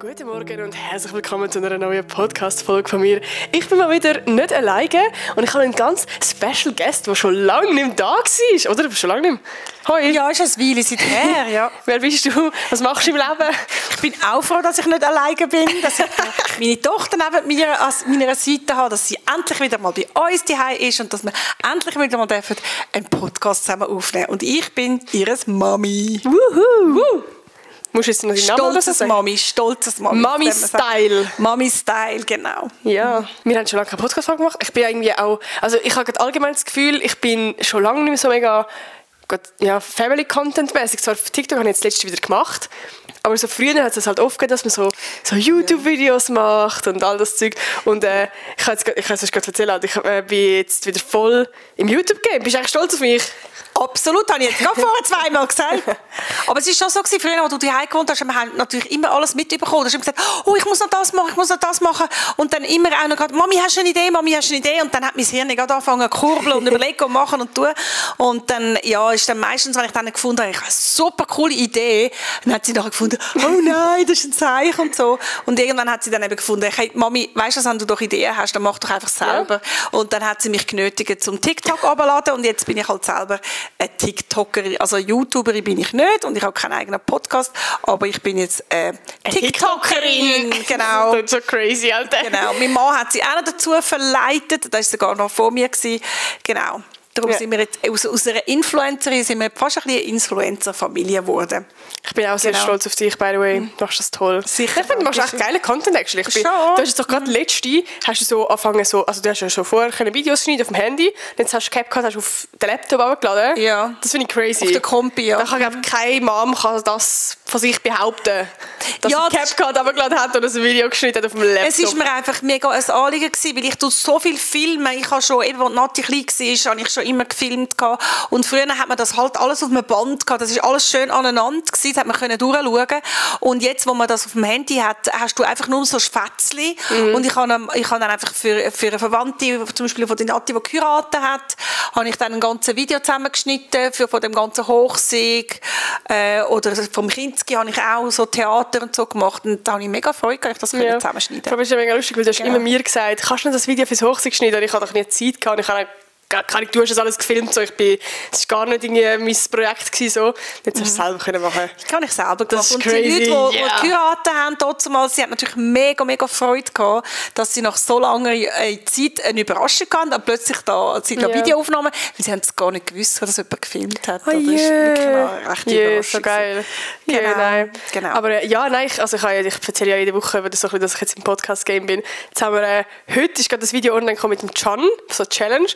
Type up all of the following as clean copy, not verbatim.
Guten Morgen und herzlich willkommen zu einer neuen Podcast-Folge von mir. Ich bin mal wieder nicht alleine und ich habe einen ganz special Guest, der schon lange nicht mehr da war. Oder? Du bist schon lange nicht mehr. Hoi. Ja, ist ein Weile seither, ja. Wer bist du? Was machst du im Leben? Ich bin auch froh, dass ich nicht alleine bin, dass ich meine Tochter neben mir an meiner Seite habe, dass sie endlich wieder mal bei uns daheim ist und dass wir endlich wieder mal einen Podcast zusammen aufnehmen dürfen. Und ich bin ihre Mami. Wuhu! Musst du jetzt noch deinen Namen sagen? Stolzes Mami. Mami-Style. Mami-Style, genau. Ja, wir haben schon lange keine Podcast-Folge gemacht. Ich bin irgendwie auch, also ich habe allgemein das Gefühl, ich bin schon lange nicht mehr so mega Family-Content-mäßig. Zwar auf TikTok habe ich jetzt letztes wieder gemacht, aber so früher hat es halt oft gegeben, dass man so YouTube-Videos macht und all das Zeug. Und ich kann es gerade erzählen, ich bin jetzt wieder voll im YouTube-Game. Bist du eigentlich stolz auf mich? Absolut, habe ich jetzt gerade vorher zweimal gesagt. Aber es war schon so, früher, als du daheim gewohnt hast, wir haben natürlich immer alles mitbekommen. Du hast immer gesagt, oh, ich muss noch das machen. Und dann immer auch noch gesagt, Mami, hast du eine Idee? Und dann hat mein Hirn gerade angefangen zu kurbeln und überlegen und machen und tun. Und dann, ja, ist dann meistens, wenn ich dann gefunden habe, ich habe eine super coole Idee, dann hat sie nachher gefunden, oh nein, das ist ein Zeichen und so. Und irgendwann hat sie dann eben gefunden, hey, Mami, weißt du, wenn du doch Ideen hast, dann mach doch einfach selber. Ja. Und dann hat sie mich genötigt zum TikTok runterzuladen und jetzt bin ich halt selber eine TikTokerin, also YouTuberin bin ich nicht und ich habe keinen eigenen Podcast, aber ich bin jetzt TikTokerin. Genau. Das ist so crazy, Alter. Genau. Mein Mann hat sie auch noch dazu verleitet, das war sogar noch vor mir gewesen. Genau. Darum sind wir jetzt aus einer Influencerin sind wir fast ein bisschen eine Influencer-Familie geworden. Ich bin auch sehr stolz auf dich, by the way. Du machst das toll. Sicher. Ich finde, du machst echt geilen Content, actually. Du hast jetzt doch gerade letzte, hast du so angefangen, also du hast ja schon vorher Videos schneiden auf dem Handy, jetzt hast du CapCut hast auf den Laptop abgeladen. Ja. Das finde ich crazy. Auf der Kompi, ja. Da kann, glaube ich, keine Mom kann das von sich behaupten, dass sie CapCut abgeladen hat oder ein Video geschnitten hat auf dem Laptop. Es war mir einfach mega ein Anliegen gewesen, weil ich so viel filme. Ich habe schon, eben, als Nati klein war, habe ich schon immer gefilmt. Und früher hat man das halt alles auf einem Band gehabt. Das war alles schön aneinander gewesen. Das hat man durchschauen. Und jetzt, wo man das auf dem Handy hat, hast du einfach nur so Spätzli. Und ich habe dann einfach für eine Verwandte, zum Beispiel von der Nati, die geheiratet hat, habe ich dann ein ganzes Video zusammengeschnitten von dem ganzen Hochsieg. Oder vom Kinski habe ich auch so Theater und so gemacht. Und da habe ich mega Freude, kann ich das zusammenschneiden. Das ist ja mega lustig, weil du hast immer mir gesagt, kannst du nicht das Video fürs Hochsieg schneiden? Ich hatte doch nicht Zeit gehabt. Du hast das alles gefilmt, so. Es war gar nicht irgendwie mein Projekt gewesen, so. Jetzt hast du es selber machen. Das kann ich selber gemacht. Das ist und crazy. Die Leute, die geheiratet haben, damals, sie hatten natürlich mega, mega Freude gehabt, dass sie nach so langer Zeit eine Überraschung hatten und plötzlich da Videoaufnahmen, weil sie haben es gar nicht gewusst, dass jemand gefilmt hat. Oh, das ist wirklich eine rechte Überraschung. So geil. Genau. Nein. Genau. Aber ich erzähle ja jede Woche, dass ich jetzt im Podcast-Game bin. Jetzt haben wir, heute ist gerade das Video online gekommen mit dem Can, so eine Challenge.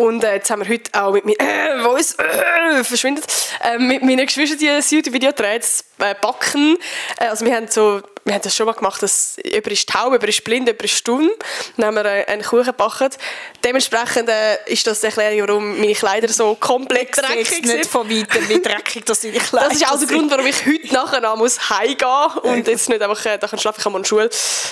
Und jetzt haben wir heute auch mit meinen Voice verschwindet, mit meinen Geschwistern ein YouTube-Video gedreht, das Backen. Also wir haben das schon mal gemacht, dass jemand ist taub, jemand ist blind, jemand ist stumm. Dann haben wir einen Kuchen gebacken. Dementsprechend ist das die Erklärung, warum meine Kleider so komplett dreckig sind. Nicht von weitem, wie dreckig das sind. Das ist auch der Grund, warum ich heute nachher noch heimgehen muss und jetzt nicht einfach da schlafen. Ich habe in der Schule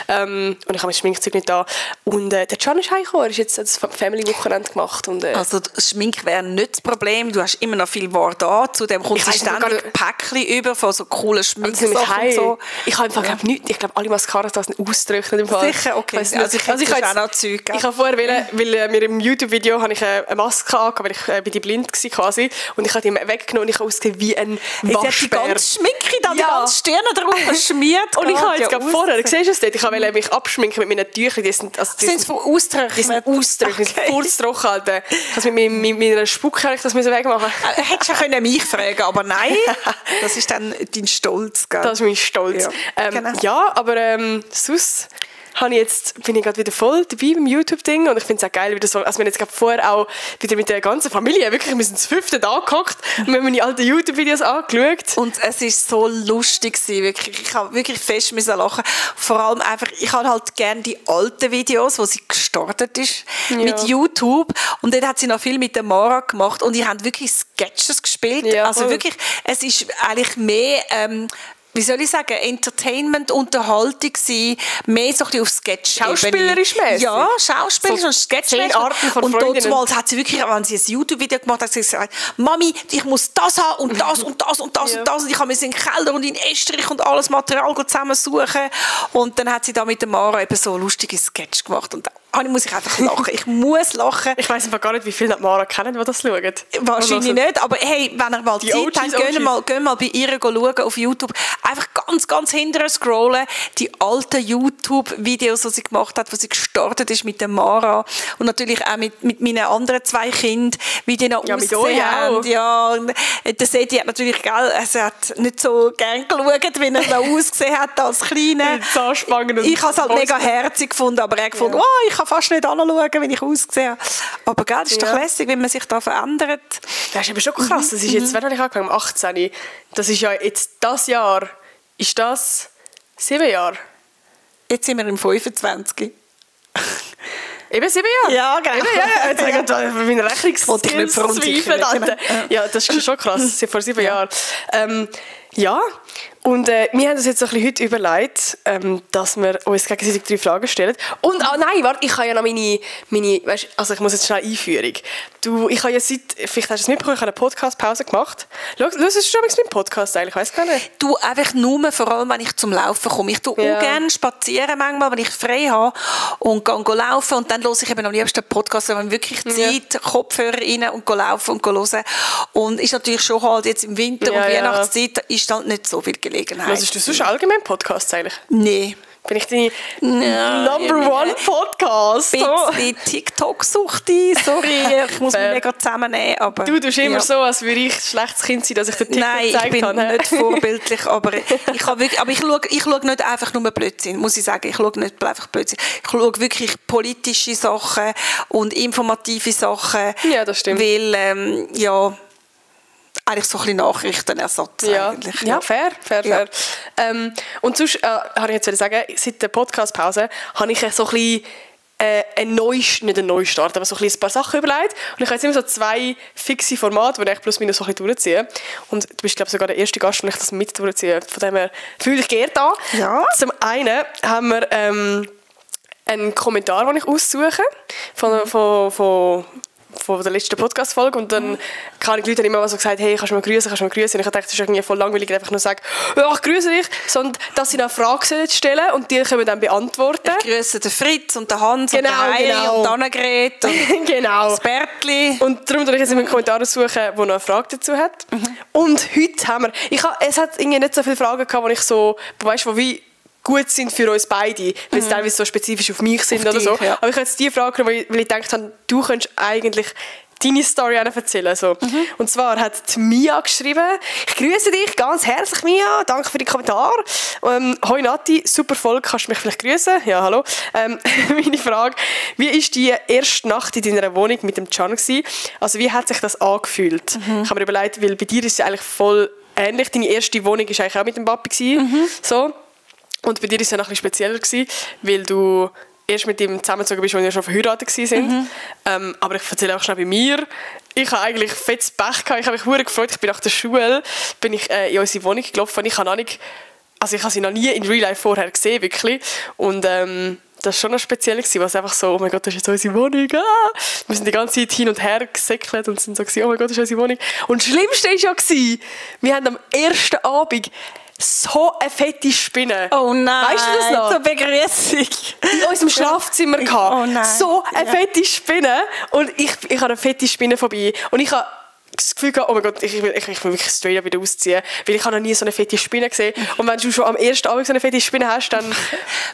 und ich habe mein Schminkzeug nicht da. Und der Can ist heimgekommen, er ist jetzt das Family-Wochenende gemacht. Und, also das Schmink wäre nicht das Problem, du hast immer noch viel Ware da, zudem kommt ständig Päckchen über von so coolen Schminksachen und so. Ich habe einfach nichts. Ich glaube, alle Mascaras da sind ausgetrocknet im Fall. Sicher, okay. Also ich auch noch Zeug. Ich habe vorher weil mir im YouTube-Video habe ich eine Maske angehabt, weil ich bin blind war quasi. Und ich habe die weggenommen und ich habe ausgesehen wie ein Waschbär. Die ganze Schminke da, die ganze Stirn drauf verschmiert. Und ich habe jetzt gerade vorher, siehst du es dort? Ich wollte mich abschminken mit meinen Tüchern. Die sind ausgetrocknet? Die sind ausgetrocknet, die sind furztrocken, Alter. Mit meiner Spucke habe ich das wegmachen. Hättest du ja mich fragen können, aber nein. Das ist dann dein Stolz, gell? Das ist mein Stolz. Ja, aber sonst bin ich gerade wieder voll dabei beim YouTube-Ding und ich finde es auch geil, wie das so, also wir haben jetzt gerade vorher auch wieder mit der ganzen Familie, wirklich, wir sind das 5. da gehockt und wir haben meine alten YouTube-Videos angeschaut. Und es war so lustig gewesen, wirklich. Ich habe wirklich fest lachen. Vor allem einfach, ich habe halt gerne die alten Videos, wo sie gestartet ist mit YouTube und dort hat sie noch viel mit der Mara gemacht und die haben wirklich Sketches gespielt. Ja, also wirklich, es ist eigentlich mehr wie soll ich sagen, Entertainment, Unterhaltung sein, mehr so ein bisschen auf Sketch. Schauspielerisch mäßig? Ja, schauspielerisch und Sketch. 10 Arten von und Freundinnen. dort hat sie wirklich, wenn sie ein YouTube-Video gemacht hat, hat sie gesagt, Mami, ich muss das haben und das und das und das und das und ich habe mir in den Keller und in den Estrich und alles Material zusammensuchen. Und dann hat sie da mit der Mara eben so lustige Sketch gemacht und da muss ich einfach lachen. Ich muss lachen. Ich weiss einfach gar nicht, wie viele Mara kennen, die das schauen. Wahrscheinlich nicht, aber hey, wenn ihr mal Zeit habt, geht mal bei ihr schauen auf YouTube. Einfach ganz, ganz hinterher scrollen. Die alten YouTube-Videos, die sie gemacht hat, wo sie gestartet ist mit der Mara. Und natürlich auch mit meinen anderen 2 Kindern, wie die noch ausgesehen haben. Ja, der Sedi hat natürlich, also hat nicht so gern geschaut, wie er noch ausgesehen hat als Kleiner. Ich habe es halt mega herzig gefunden, aber er gefunden, oh, ich kann fast nicht anschauen, wie ich aussehe. Aber gell, das ist doch lässig, wenn man sich da verändert. Das ist aber schon krass. Das ist jetzt, wann habe ich angefangen? 18. Das ist ja jetzt das Jahr. Ist das 7 Jahre? Jetzt sind wir im 25. Eben 7 Jahre? Ja, genau. Eben, ja. Jetzt habe ich meine Rechnungsskills verzweifeln. Ja, das ist schon krass. Vor 7 Jahren. Ja, und wir haben uns jetzt so ein bisschen heute überlegt, dass wir uns gegenseitig 3 Fragen stellen. Und, nein, warte, ich habe ja noch meine weißt, also ich muss jetzt schnell Einführung. Ich habe ja vielleicht hast du es mitbekommen, ich habe eine Podcast-Pause gemacht. Hörst du schon meinen Podcast eigentlich? Ich weiss gar nicht. Du, einfach nur, vor allem, wenn ich zum Laufen komme. Ich tue auch gerne spazieren manchmal, wenn ich frei habe und gehe laufen und dann höre ich eben am liebsten Podcast, wenn man wirklich Zeit, Kopfhörer rein und laufen und hören. Und ist natürlich schon halt jetzt im Winter und Weihnachtszeit ist halt nicht so viel Gelegenheit. Hörst du sonst allgemein Podcasts eigentlich? Nein. Bin ich deine Number-1 Podcast? Ein bisschen TikTok-Suchti, sorry, ich muss mich mega zusammennehmen. Aber, du tust immer so, als würde ich ein schlechtes Kind sein, dass ich den TikTok gezeigt habe. Nein, ich bin nicht vorbildlich, aber ich schaue nicht einfach nur Blödsinn, muss ich sagen. Ich schaue nicht einfach Blödsinn. Ich schaue wirklich politische Sachen und informative Sachen. Ja, das stimmt. Weil, eigentlich so ein bisschen Nachrichtenersatz eigentlich. Ja, fair. Und sonst, habe ich jetzt sagen, seit der Podcast-Pause habe ich so ein bisschen nicht einen Neustart, aber so ein paar Sachen überlegt. Und ich habe jetzt immer so 2 fixe Formate, die ich plus minus so ein bisschen durchziehe. Und du bist, glaube ich, sogar der erste Gast, den ich das mit durchziehe. Von dem her fühle ich geehrt an. Ja. Zum einen haben wir einen Kommentar, den ich aussuche von der letzten Podcast-Folge und dann kann ich die Leute immer so gesagt, hey, kannst du mal grüßen? Und ich dachte, das ist irgendwie voll langweilig, einfach nur sagen, ja, ich grüße dich, sondern dass sie eine Frage stellen und die können wir dann beantworten. Ich grüße den Fritz und den Hans und den Heili und Annegret und das Bertli. Und darum suche ich jetzt einen Kommentar suchen, der noch eine Frage dazu hat. Und heute haben wir, es hat irgendwie nicht so viele Fragen gehabt, wo wie gut sind für uns beide, weil sie teilweise so spezifisch auf mich sind oder so. Ja. Aber ich habe jetzt die Frage genommen, weil ich gedacht habe, du könntest eigentlich deine Story erzählen. So. Und zwar hat die Mia geschrieben, ich grüße dich ganz herzlich, Mia, danke für den Kommentar. Hoi Nati, super Folge, kannst du mich vielleicht grüßen? Ja, hallo. Meine Frage, wie war die erste Nacht in deiner Wohnung mit dem Can gewesen? Also wie hat sich das angefühlt? Ich habe mir überlegt, weil bei dir ist es eigentlich voll ähnlich, deine erste Wohnung war eigentlich auch mit dem Papi gewesen. So. Und bei dir war es ja noch ein bisschen spezieller gewesen, weil du erst mit ihm zusammengezogen bist, als wir schon verheiratet waren. Aber ich erzähle auch schnell bei mir. Ich habe eigentlich fettes Pech gehabt. Ich habe mich sehr gefreut. Ich bin nach der Schule in unsere Wohnung gelaufen. Ich habe sie noch nie in Real Life vorher gesehen, wirklich. Und das war schon noch speziell gewesen, weil es einfach so, oh mein Gott, das ist jetzt unsere Wohnung. Ah! Wir sind die ganze Zeit hin und her gesäckelt und sind so gewesen, oh mein Gott, das ist unsere Wohnung. Und das Schlimmste war ja, wir haben am ersten Abend so eine fette Spinne. Oh nein, weißt du das noch? So Begrüßung. In unserem Schlafzimmer gehabt. Oh nein. So eine fette Spinne. Und ich habe eine fette Spinne vorbei. Und ich habe das Gefühl gehabt, oh mein Gott, ich will wirklich straight up wieder ausziehen. Weil ich habe noch nie so eine fette Spinne gesehen. Und wenn du schon am ersten Abend so eine fette Spinne hast, dann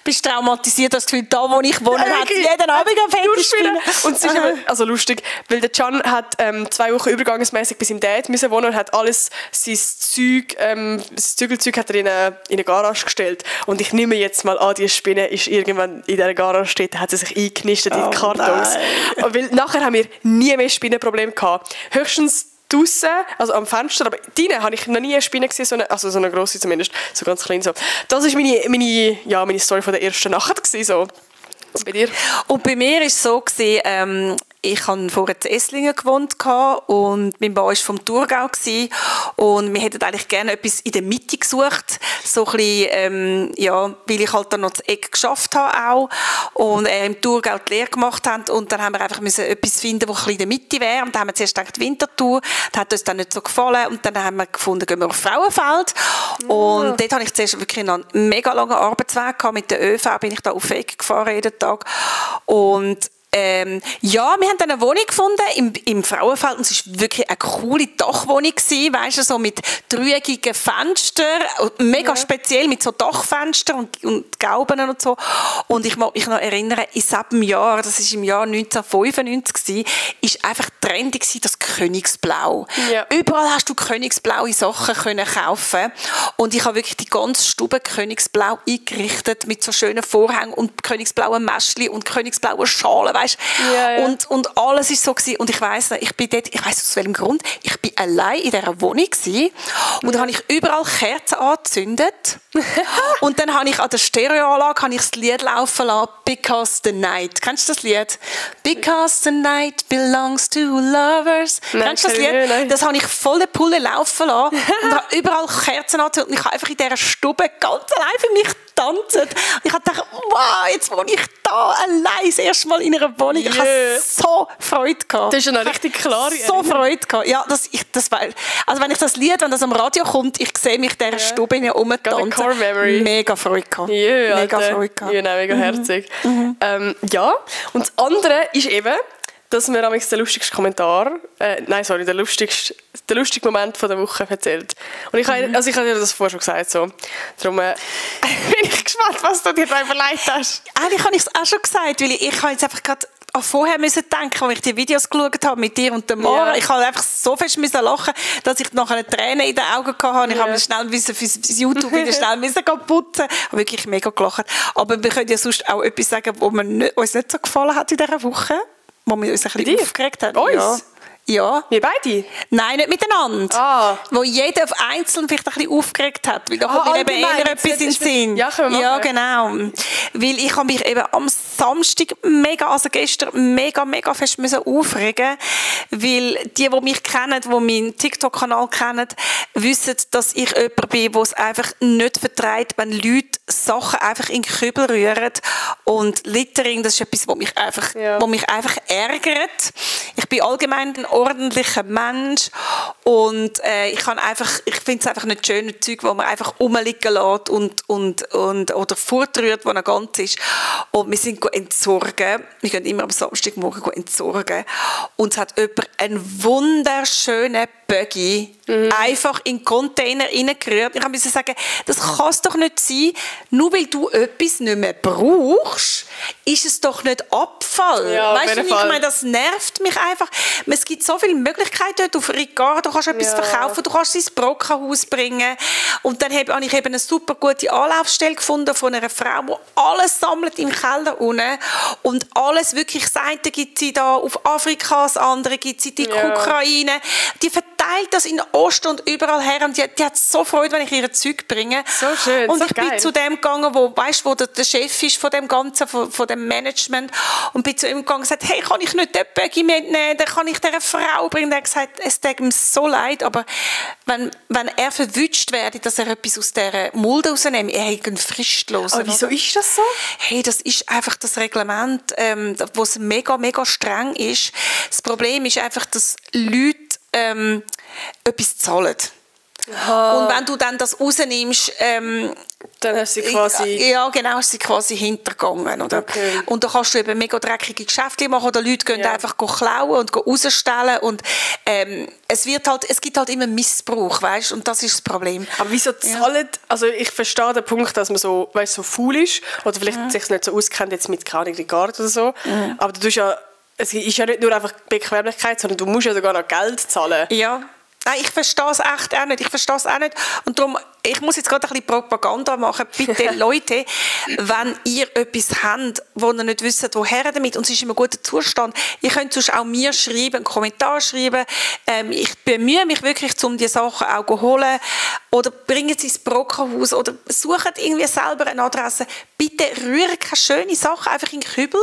bist du traumatisiert, das Gefühl, da wo ich wohne, hat jeden Abend eine fette Spinne. Und es ist immer, also lustig, weil der Can hat 2 Wochen übergangsmäßig bis im Dad müssen wohnen und hat alles sein Zeug, das Zügelzeug hat er in eine Garage gestellt. Und ich nehme jetzt mal an, die Spinne ist irgendwann in dieser Garage steht, hat sie sich eingenistet in die Kartons. Weil nachher haben wir nie mehr Spinnenprobleme gehabt. Höchstens draussen, also am Fenster, aber drinnen habe ich noch nie eine Spinne gesehen, so eine grosse zumindest, so ganz klein so. Das war meine Story von der ersten Nacht gewesen, so. Bei dir? Und bei mir war es so gewesen, ich habe vorher in Esslingen gewohnt und mein Mann war vom Thurgau und wir hätten eigentlich gerne etwas in der Mitte gesucht, so ein bisschen, weil ich halt dann noch das Eck geschafft habe auch und er im Thurgau die Lehre gemacht hat und dann haben wir einfach etwas finden, das ein bisschen in der Mitte wäre und dann haben wir zuerst gedacht Winterthur, das hat uns dann nicht so gefallen und dann haben wir gefunden, gehen wir auf Frauenfeld und dort habe ich zuerst wirklich noch einen mega langen Arbeitsweg gehabt. Mit der ÖV bin ich da auf Weg gefahren jeden Tag und wir haben dann eine Wohnung gefunden im Frauenfeld und es war wirklich eine coole Dachwohnung gewesen, weißt du, so mit dreieckigen Fenstern, mega speziell mit so Dachfenstern und Gauben und so. Und ich mag mich noch erinnern, in diesem Jahr, das war im Jahr 1995 gewesen, ist einfach trendy gewesen, das Königsblau. Ja. Überall hast du königsblaue Sachen können kaufen und ich habe wirklich die ganze Stube königsblau eingerichtet mit so schönen Vorhängen und königsblauen Mäschli und königsblauen Schalen, weißt? Ja. Und alles ist so gewesen. Und ich weiss nicht, ich bin dort, ich weiss aus welchem Grund, ich bin allein in dieser Wohnung gewesen. Und dann habe ich überall Kerzen angezündet. Und dann habe ich an der Stereoanlage das Lied laufen lassen, Because the Night. Kennst du das Lied? Because the night belongs to lovers. Kennst du das Lied? Nein. Das habe ich voll den Pulle laufen lassen und habe überall Kerzen angezündet. Und ich habe einfach in dieser Stube ganz allein für mich tanzen. Und ich habe gedacht, wow, jetzt wohne ich da allein das erste Mal in einer Wohnung. Ich hatte so Freude gehabt. Das ist eine richtig klare so Freude gehabt. Ja, also wenn ich das Lied, wenn das am Radio kommt, ich sehe mich in dieser Stube rumtanzen. Mega Freude gehabt. Mega Freude gehabt. Ja, mega herzig. Und das andere ist eben, dass mir amigs der lustigste Kommentar, der lustigste Moment von der Woche erzählt. Und ich habe dir das vorher schon gesagt, so. Darum bin ich gespannt, was du dir da überlegt hast. Eigentlich habe ich es auch schon gesagt, weil ich habe jetzt einfach gerade vorher müssen denken, als ich die Videos geschaut habe mit dir und der Mara. Ja. Ich habe einfach so fest müssen lachen, dass ich nachher eine Träne in den Augen hatte. Ich habe mir schnell fürs YouTube wieder schnell putzen. Ich habe wirklich mega gelacht. Aber wir können ja sonst auch etwas sagen, was uns nicht so gefallen hat in dieser Woche. Wo wir uns ein bisschen aufgeregt haben. Uns? Ja. Wir beide? Nein, nicht miteinander. Wo jeder auf einzeln vielleicht ein bisschen aufgeregt hat. Weil da kommt mir eben eher etwas in den Sinn. Ja, können wir machen. Ja, genau. Weil ich habe mich eben am Samstag gestern mega fest müssen aufregen. Weil die mich kennen, die meinen TikTok-Kanal kennen, wissen, dass ich jemand bin, der es einfach nicht vertreibt, wenn Leute Sachen einfach in den Kübel rühren. Und Littering, das ist etwas, was mich einfach ärgert. Ich bin allgemein ein ordentlicher Mensch und ich finde es einfach nicht schön, ein Zeug, das man einfach rumliegen lässt oder fortrührt, wo noch ganz ist. Und wir sind entsorgen. Wir gehen immer am Samstagmorgen entsorgen. Und es hat jemand einen wunderschönen Buggy einfach in den Container reingerührt. Ich musste sagen, das kann es doch nicht sein, nur weil du etwas nicht mehr brauchst, ist es doch nicht Abfall. Ja, weißt du, ich meine, das nervt mich einfach. Es gibt so viele Möglichkeiten dort auf Ricardo, du kannst etwas verkaufen, du kannst es ins Brockenhaus bringen. Und dann habe ich eben eine super gute Anlaufstelle gefunden von einer Frau, die alles sammelt im Keller unten und alles wirklich, das eine gibt sie da auf Afrika, das andere gibt sie in die Ukraine. Die verteilt das in Ost und überall her und die hat so Freude, wenn ich ihr Zeug bringe. So schön, und so ich geil. bin zu dem gegangen, wo der Chef ist von dem Ganzen, von dem Management und bin zu ihm gegangen und gesagt, hey, kann ich nicht den Buggy mitnehmen, dann kann ich dieser Frau bringen. Er hat gesagt, es tut ihm so leid, aber wenn er verwünscht werde, dass er etwas aus dieser Mulde rausnimmt, er hat einen fristlos. Aber wieso ist das so? Hey, das ist einfach das Reglement, wo es mega, mega streng ist. Das Problem ist einfach, dass Leute etwas zahlen. Aha. Und wenn du dann das rausnimmst, dann hast du sie quasi... Ja, genau, hast sie quasi hintergangen. Oder? Okay. Und da kannst du eben mega dreckige Geschäfte machen oder Leute gehen einfach klauen und rausstellen. Und es gibt halt immer Missbrauch, weißt? Und das ist das Problem. Aber wieso zahlen... Also ich verstehe den Punkt, dass man so faul ist oder vielleicht sich nicht so auskennt jetzt mit Ricardo oder so. Aber du tust ja... Es ist ja nicht nur einfach Bequemlichkeit, sondern du musst ja sogar noch Geld zahlen. Ja. Nein, ich verstehe es echt auch nicht. Und darum, ich muss jetzt gerade ein bisschen Propaganda machen. Bitte, Leute, wenn ihr etwas habt, wo ihr nicht wisst, woher damit, und es ist in einem guten Zustand, ihr könnt sonst auch mir schreiben, einen Kommentar schreiben. Ich bemühe mich wirklich, um die Sachen auch zu holen. Oder bringen sie ins Brockenhaus oder sucht irgendwie selber eine Adresse. Bitte rühren keine schönen Sachen einfach in den Kübel,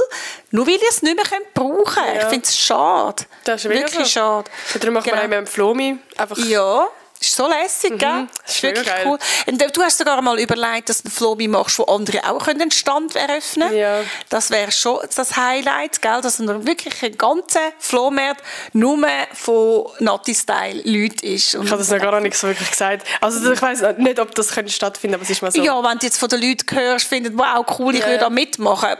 nur weil ihr es nicht mehr brauchen könnt. Ich finde es schade. Das ist wirklich schade. Darum machen wir auch mit dem Flomi einfach... Ja. Das ist so lässig, gell? Das ist wirklich geil. cool. Und du hast sogar mal überlegt, dass du einen Flomi machst, wo andere auch einen Stand eröffnen können. Ja. Das wäre schon das Highlight, gell? Dass wirklich ein ganzer Flohmarkt nur von Nati-Style-Leuten ist. Und ich habe das noch gar nicht so wirklich gesagt. Also ich weiss nicht, ob das stattfinden könnte, aber es ist mal so. Ja, wenn du jetzt von den Leuten hörst, finden, wow, cool, ich würde da mitmachen.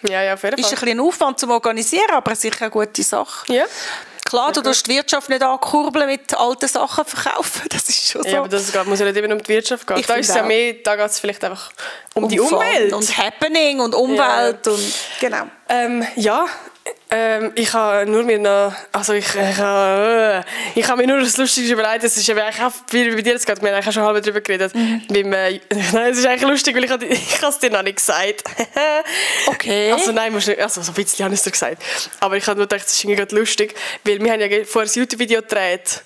Ja, auf jeden Fall. Ist ein bisschen ein Aufwand zum Organisieren, aber sicher eine gute Sache. Ja. Klar, du darfst die Wirtschaft nicht ankurbeln mit alten Sachen verkaufen. Das ist schon so. Ja, aber das muss ja nicht immer um die Wirtschaft gehen. Da geht es vielleicht einfach um die Umwelt. Und Happening und Umwelt. Und, genau. Ich habe nur mir noch, also ich habe mir nur das Lustige überlegt, es ist eigentlich auch, wie bei dir jetzt gerade, wir haben eigentlich auch schon halb darüber geredet. Nein, es ist eigentlich lustig, weil ich habe es dir noch nicht gesagt. Okay. Also nein, musst nicht, also so ein bisschen habe ich es dir gesagt. Aber ich habe nur gedacht, es ist irgendwie gerade lustig, weil wir haben ja vorher ein YouTube-Video gedreht.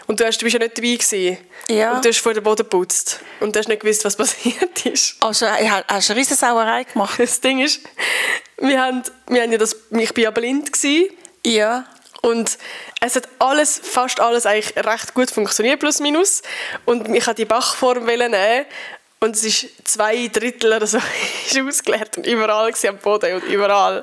Und du bist ja nicht dabei gewesen. Ja. Und du hast vor den Boden geputzt. Und du hast nicht gewusst, was passiert ist. Also hast du eine riesen Sauerei gemacht? Das Ding ist, ich war ja blind gewesen. Ja. Und es hat fast alles eigentlich recht gut funktioniert, plus minus. Und ich wollte die Bachform nehmen. Und es ist 2/3 oder so ist ausgeleert und überall am Boden und überall.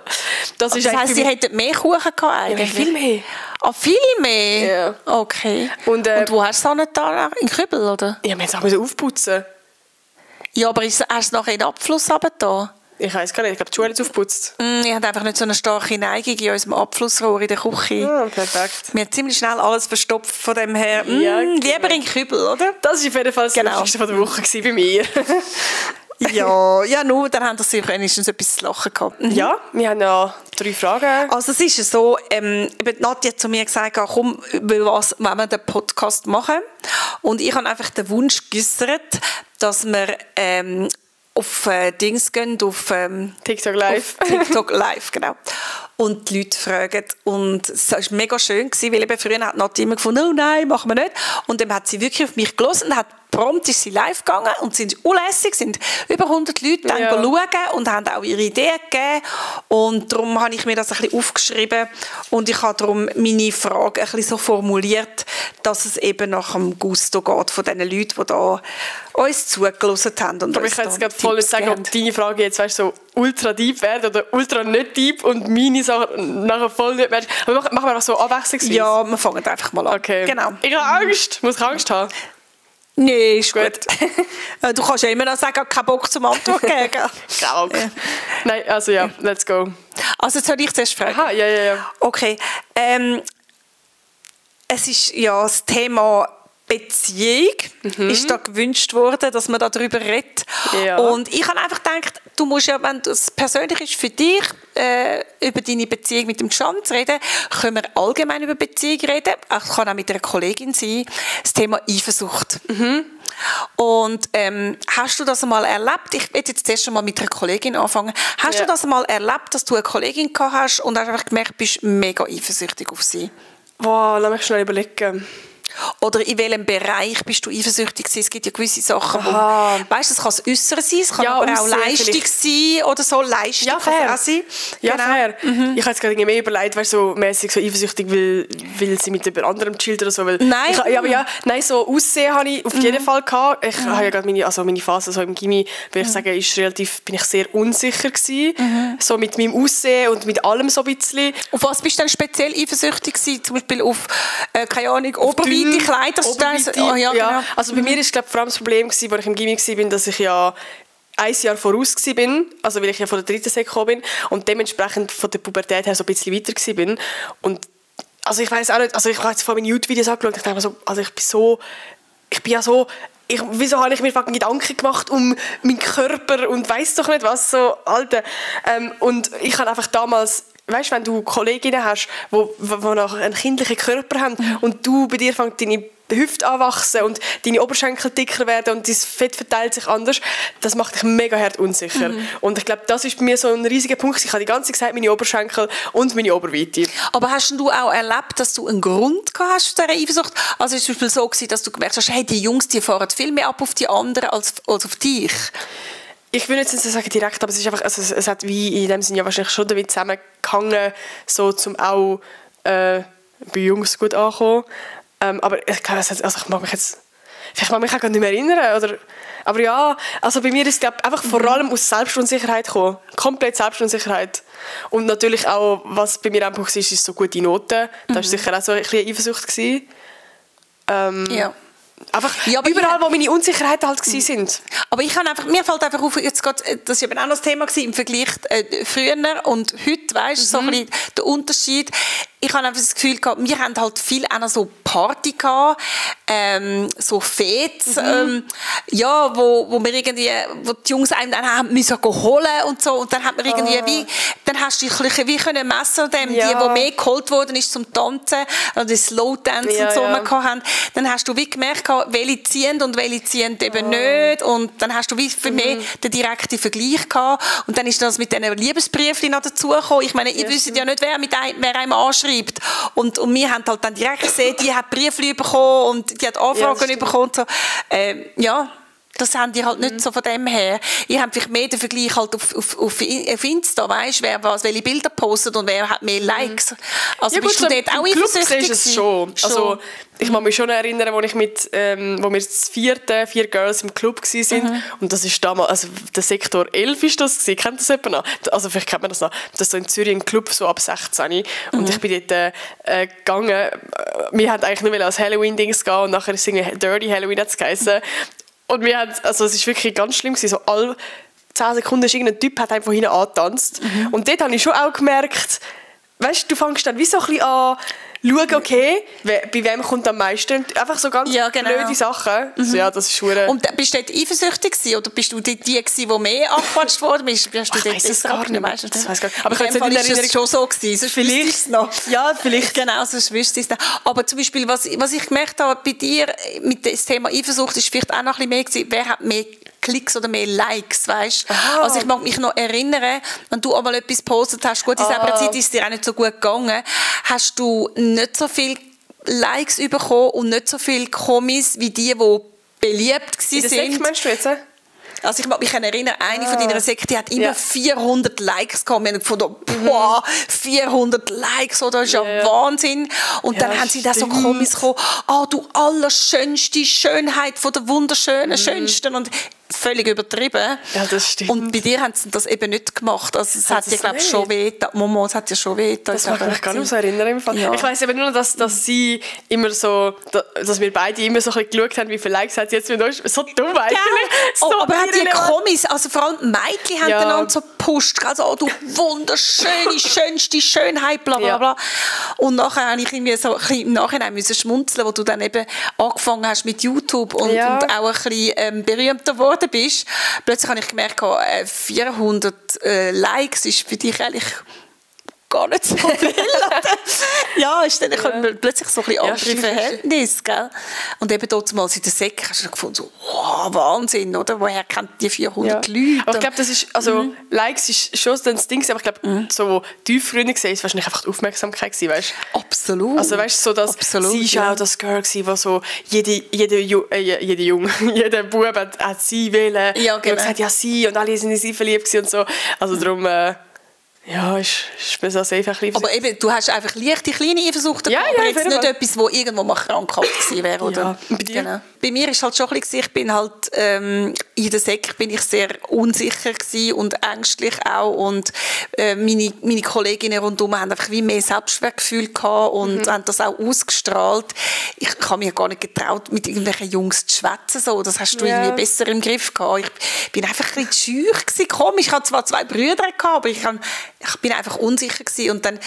Das heisst, sie hätten mehr Kuchen gehabt eigentlich? Ja, viel mehr. Ah, viel mehr? Ja. Okay. Und wo hast du es nicht da? In Kübel, oder? Ja, wir mussten es auch aufputzen. Ja, aber hast du es nachher in den Abfluss runtergetan? Ich weiss gar nicht, ich glaube, die Schule hat es aufgeputzt. Ich habe einfach nicht so eine starke Neigung in unserem Abflussrohr in der Küche. Ah, perfekt. Wir haben ziemlich schnell alles verstopft von dem her. Ja, lieber in Kübel, oder? Das war auf jeden Fall das Lustigste von der Woche bei mir. ja, nur dann haben wir wenigstens etwas zu lachen gehabt. Ja, wir haben ja 3 Fragen. Also es ist so, Nadja hat zu mir gesagt, komm, wollen wir den Podcast machen? Und ich habe einfach den Wunsch geäußert, dass wir auf Dings gehen, auf TikTok Live. Auf TikTok Live, genau. Und die Leute fragen. Und es war mega schön, weil eben früher hat Nadja immer gefunden, oh nein, machen wir nicht. Und dann hat sie wirklich auf mich gehört und hat prompt ist sie live gegangen und sind unlässig, sind über 100 Leute dann schauen und haben auch ihre Ideen gegeben. Und darum habe ich mir das ein bisschen aufgeschrieben und ich habe darum meine Frage ein bisschen so formuliert, dass es eben nach dem Gusto geht von den Leuten, die da uns zugelassen haben. Und aber ich kann jetzt gerade voll nicht sagen, ob deine Frage jetzt so ultra deep wäre oder ultra nicht deep und meine Sachen nachher voll nicht wäre. Aber machen wir einfach so abwechslungsweise. Ja, wir fangen einfach mal an. Okay. Genau. Ich habe Angst. Muss ich Angst haben? Nee, ist gut. Du kannst ja immer noch sagen, keinen Bock zum Antwort geben. Keine Nein, also ja, let's go. Also soll ich zuerst fragen? Aha, ja. Okay. Es ist ja das Thema Beziehung ist da gewünscht worden, dass man darüber redet. Ja. Und ich habe einfach gedacht, du musst ja, wenn es persönlich ist für dich, über deine Beziehung mit dem Can zu reden, können wir allgemein über Beziehung reden. Es kann auch mit einer Kollegin sein. Das Thema Eifersucht. Und hast du das einmal erlebt? Ich will jetzt zuerst mal mit einer Kollegin anfangen. Hast du das einmal erlebt, dass du eine Kollegin gehabt hast und hast einfach gemerkt, du bist mega eifersüchtig auf sie? Wow, lass mich schnell überlegen. Oder in welchem Bereich bist du eifersüchtig gewesen? Es gibt ja gewisse Sachen, wo, weißt, das kann das Äußere sein, es kann aber auch Leistung sein oder so. Leistung kann auch sein. Ja, fair. Ich habe jetzt gerade mehr überlegt, weil so mäßig so eifersüchtig, weil sie mit jemand anderem chillt oder so. Weil Nein. Nein, so Aussehen habe ich auf jeden Fall gehabt. Ich habe ja gerade meine Phase so im Gymi, würde ich sagen, bin ich sehr unsicher gewesen. So mit meinem Aussehen und mit allem so ein bisschen. Auf was bist du denn speziell eifersüchtig gewesen? Zum Beispiel auf, keine Ahnung, Oberweite Kleider? Genau. Also bei mir war vor allem das Problem, als ich im Gymi war, dass ich ja 1 Jahr voraus war, also weil ich ja von der 3. Sek gekommen bin und dementsprechend von der Pubertät her so ein bisschen weiter war. Und also ich weiss auch nicht, also ich habe jetzt vor meine YouTube-Videos angeschaut und ich dachte so, also wieso habe ich mir Gedanken gemacht um meinen Körper und weiss doch nicht was, so, Alter. Und ich habe einfach damals, weißt, wenn du Kolleginnen hast, die noch einen kindlichen Körper haben und du bei dir fängt deine Hüfte anwachsen und deine Oberschenkel dicker werden und das Fett verteilt sich anders, das macht dich mega hart unsicher. Und ich glaube, das ist bei mir so ein riesiger Punkt. Ich habe die ganze Zeit meine Oberschenkel und meine Oberweite. Aber hast du auch erlebt, dass du einen Grund gehabt hast für diese Eifersucht? Also es war zum Beispiel so gewesen, dass du gemerkt hast, hey, die Jungs, die fahren viel mehr ab auf die anderen als auf dich? Ich will jetzt nicht sagen direkt, aber es ist einfach, also es hat wie in dem Sinne ja wahrscheinlich schon damit zusammengehangen, so zum auch bei Jungs gut ankommen. Aber ich glaube, also ich mag mich jetzt, vielleicht mag mich auch gar nicht mehr erinnern, oder, aber ja, also bei mir ist es einfach vor allem aus Selbstunsicherheit gekommen, komplett Selbstunsicherheit. Und natürlich auch, was bei mir am Punkt ist so gute Noten. Das war sicher auch so ein bisschen Eifersucht gewesen. Ja. Einfach ja, überall, wo meine Unsicherheiten halt sind. Aber ich habe einfach, mir fällt einfach auf, jetzt gerade, das war eben auch noch das Thema im Vergleich früher und heute, weißt du, so ein bisschen der Unterschied. Ich habe einfach das Gefühl gehabt, wir haben halt viel auch noch so Party gehabt, so Fets, ja, wo wir irgendwie, wo die Jungs einem dann haben müssen holen und so, und dann hat man irgendwie wie, dann hast du dich wie können messen, die mehr geholt worden ist zum Tanzen, oder das Slow Dance und so, haben, dann hast du wie gemerkt, welche ziehen und welche ziehen eben nicht, und dann hast du wie für mich den direkten Vergleich gehabt, und dann ist das mit diesen Liebesbriefen noch dazugekommen. Ich meine, ihr wisst ja nicht, wer einem anschreibt. Und wir haben halt dann direkt gesehen, die hat Briefe bekommen und die hat Anfragen bekommen. Und so. Ja, das haben die halt nicht so von dem her. Ihr habt vielleicht mehr den Vergleich halt auf Insta, weißt, wer welche Bilder postet und wer hat mehr Likes. Also ja, bist gut, du dort auch eifersüchtig? Es schon. Also, ich kann mich schon erinnern, als ich wo wir das 4 Girls im Club waren. Und das ist damals, also der Sektor 11 ist das gewesen. Kennt das jemand noch? Also vielleicht kennt man das noch. Das ist so in Zürich ein Club, so ab 16. Und ich bin dort gegangen. Wir wollten eigentlich nur als Halloween-Dings gehen und nachher ist es Dirty Halloween hat's geheißen. Und wir haben, also es war wirklich ganz schlimm gewesen. So alle 10 Sekunden ist irgendein Typ hat einfach hinten angetanzt. Und dort habe ich schon auch gemerkt, weißt, du fängst dann wie so ein bisschen an, schauen, okay, bei wem kommt am meisten. Einfach so ganz blöde Sachen. Also, ja, das ist schon. Und bist du dort eifersüchtig gewesen, oder bist du die gewesen, die mehr angequatscht worden bist? Ich weiss es gar nicht. Das weiss gar nicht. Aber ich habe es schon so gewesen. Sonst vielleicht es noch. Ja, vielleicht. Genau, sonst wüsste ich es noch. Aber zum Beispiel, was ich gemerkt habe bei dir mit dem Thema Eifersucht, ist vielleicht auch noch ein bisschen mehr gewesen, wer hat mehr Klicks oder mehr Likes, weißt? Also ich mag mich noch erinnern, wenn du einmal etwas gepostet hast, gut, in dieser Zeit ist es dir auch nicht so gut gegangen, hast du nicht so viele Likes bekommen und nicht so viele Kommis wie die beliebt waren. In der Sekt meinst du jetzt? Also ich mag mich erinnern, eine von deiner Sekte hat immer 400 Likes gehabt. Wir haben gefunden, boah, 400 Likes, oder? Das ist ja Wahnsinn. Und dann haben sie da so Kommis gekommen, du allerschönste Schönheit von der wunderschönen, schönsten. Und völlig übertrieben. Ja, das stimmt. Und bei dir haben sie das eben nicht gemacht. Also es hat dir, glaube ich, schon weh. Momo, es hat dir schon weh. Das mag ich mich gar nicht so erinnern. Im Fall. Ja. Ich weiss eben nur, dass sie immer so, dass wir beide immer so ein bisschen geschaut haben, wie viele Likes hat sie jetzt mit uns. So dumm eigentlich. So aber hat die Kommis, also vor allem Mädchen haben dann so gepusht. Also, du wunderschöne, schönste Schönheit, bla bla bla. Und nachher habe ich irgendwie so ein bisschen im Nachhinein müssen schmunzeln, wo du dann eben angefangen hast mit YouTube und auch ein bisschen berühmter geworden bist. Plötzlich habe ich gemerkt, 400 Likes ist für dich eigentlich gar nicht so viel. Ja, ist dann plötzlich so ein bisschen andere Verhältnis, gell? Und eben dort mal in der Säcke hast du gefunden, so, wow, Wahnsinn, oder? Woher kennt die 400 Leute? Aber ich glaube, das ist, also Likes ist schon das Ding, aber ich glaube, so tiefgründig gesehen ist wahrscheinlich einfach die Aufmerksamkeit gewesen, weißt du? Absolut. Also weißt du, so dass sie war auch das Girl gewesen, wo so jeder Junge, jeder Bub hat sie wählen. Ja, genau. Und gesagt, ja, sie, und alle sind in sie verliebt gewesen und so. Also darum, ja, ist mir so safe ein bisschen. Aber eben, du hast einfach leichte, kleine Eifersucht, aber jetzt nicht etwas, wo irgendwo mal krankhaft gewesen wäre, oder? Ja, bei dir? Genau. Bei mir ist halt schon ein bisschen, ich bin halt, in der Sek bin ich sehr unsicher gewesen und ängstlich auch, und meine Kolleginnen rundherum haben einfach wie mehr Selbstwertgefühl gehabt und haben das auch ausgestrahlt. Ich habe mir gar nicht getraut, mit irgendwelchen Jungs zu schwätzen, so. Das hast du irgendwie besser im Griff gehabt. Ich bin einfach ein bisschen schüch gewesen, komisch. Ich hatte zwar 2 Brüder gehabt, aber ich bin einfach unsicher gewesen. Und dann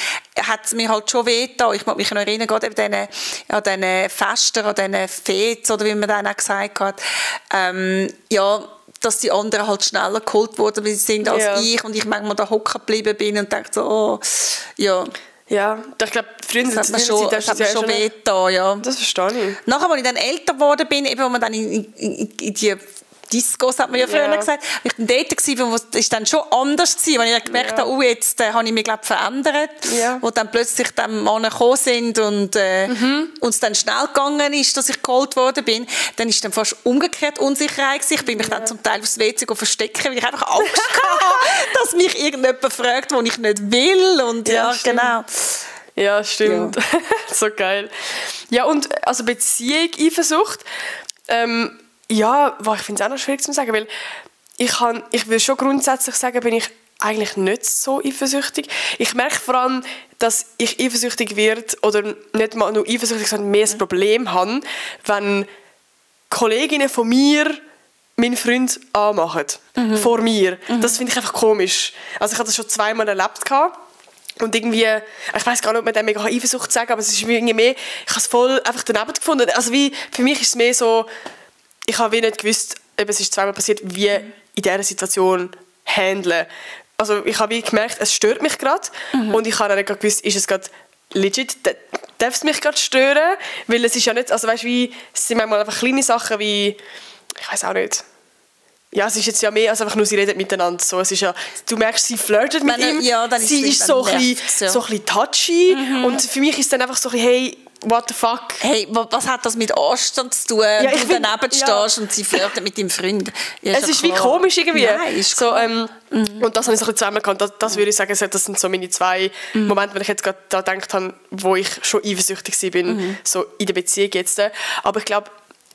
hat es mir halt schon wehgetan. Ich mag mich noch erinnern, gerade an diesen Festen, an diesen Fets, oder wie man dann auch gesagt hat, dass die anderen halt schneller geholt wurden, wie sie sind als ich, und ich manchmal da hocken geblieben bin und dachte so, Ja, ich glaube, Früher das hat mir schon wehgetan, ja. Das verstehe ich. Nachher, als ich dann älter geworden bin, eben, wo man dann in die Discos, hat man ja früher gesagt, ich war dort, wo es dann schon anders war, als ich gemerkt habe, oh, jetzt habe ich mich, glaube verändert, wo dann plötzlich dann Männer gekommen sind und es dann schnell gegangen ist, dass ich geholt worden bin, dann ist dann fast umgekehrt Unsicherheit gewesen. Ich bin mich dann zum Teil aufs WC verstecken, weil ich einfach Angst hatte, dass mich irgendjemand fragt, wo ich nicht will und genau. Ja, stimmt. Ja. So geil. Ja, und also Beziehung, Eifersucht, ja, ich finde es auch noch schwierig zu sagen, weil ich will schon grundsätzlich sagen, bin ich eigentlich nicht so eifersüchtig. Ich merke vor allem, dass ich eifersüchtig werde oder nicht mal nur eifersüchtig, sondern mehr ein Problem habe, wenn Kolleginnen von mir meinen Freund anmachen. Vor mir. Das finde ich einfach komisch. Also ich habe das schon 2-mal erlebt gehabt. Und irgendwie, ich weiss gar nicht, ob man dem mega Eifersucht sagen kann, aber es ist irgendwie mehr, ich habe es voll einfach daneben gefunden. Also wie, für mich ist es mehr so, ich habe wie nicht gewusst, es ist 2-mal passiert, wie in dieser Situation handeln. Also ich habe wie gemerkt, es stört mich gerade und ich habe dann nicht gewusst, ist es gerade legit, darf es mich gerade stören? Weil es ist ja nicht, also weißt du, wie, es sind manchmal einfach kleine Sachen wie, ich weiß auch nicht. Ja, es ist jetzt ja mehr als einfach nur, sie redet miteinander. So, es ist ja, du merkst, sie flirtet mit ihm, dann sie ist so ein bisschen touchy und für mich ist es dann einfach so ein bisschen, hey, what the fuck? Hey, was hat das mit Anstand zu tun? Ja, du daneben stehst und sie flirtet mit deinem Freund. Ja, es ist wie komisch irgendwie. Nein, ist so, und das habe ich so ein bisschen zweimal gehabt. Das würde ich sagen, das sind so meine 2 Momente, wenn ich jetzt gerade da gedacht habe, wo ich schon eifersüchtig war, so in der Beziehung jetzt. Aber ich glaube,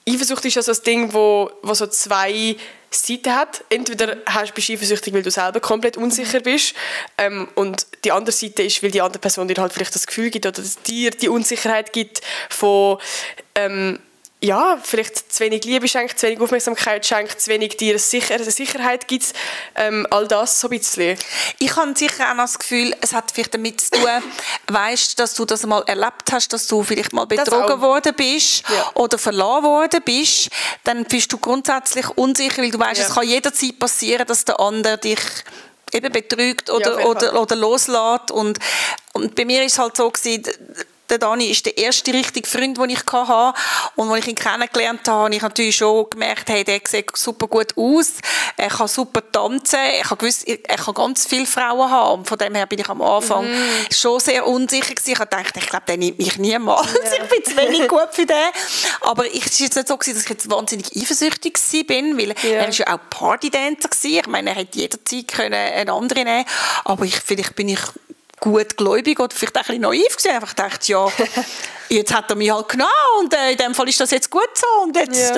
Eifersucht ist ja so ein Ding, wo so 2 Seiten hat. Entweder bist du eifersüchtig, weil du selber komplett unsicher bist und die andere Seite ist, weil die andere Person dir halt vielleicht das Gefühl gibt oder dir die Unsicherheit gibt von vielleicht zu wenig Liebe schenkt, zu wenig Aufmerksamkeit schenkt, zu wenig dir eine Sicherheit gibt, all das so ein bisschen. Ich habe sicher auch das Gefühl, es hat vielleicht damit zu tun, weißt, dass du das mal erlebt hast, dass du vielleicht mal betrogen worden bist oder verlassen worden bist, dann bist du grundsätzlich unsicher, weil du weißt, es kann jederzeit passieren, dass der andere dich eben betrügt oder loslässt und bei mir ist es halt so gewesen, der Dani ist der erste richtige Freund, den ich hatte. Und als ich ihn kennengelernt habe, habe ich natürlich schon gemerkt, hey, der sieht super gut aus, er kann super tanzen, ich habe gewusst, er kann ganz viele Frauen haben. Und von dem her bin ich am Anfang schon sehr unsicher gewesen. Ich habe gedacht, ich glaube, der nimmt mich niemals. Ich bin zu wenig gut für den. Aber es war jetzt nicht so, dass ich jetzt wahnsinnig eifersüchtig war, weil er ist ja auch Partydancer gewesen. Ich meine, er hätte jederzeit eine andere nehmen können. Aber vielleicht bin ich gut gläubig oder vielleicht auch ein bisschen naiv gewesen. Einfach gedacht, ja, jetzt hat er mich halt genommen und in dem Fall ist das jetzt gut so und jetzt,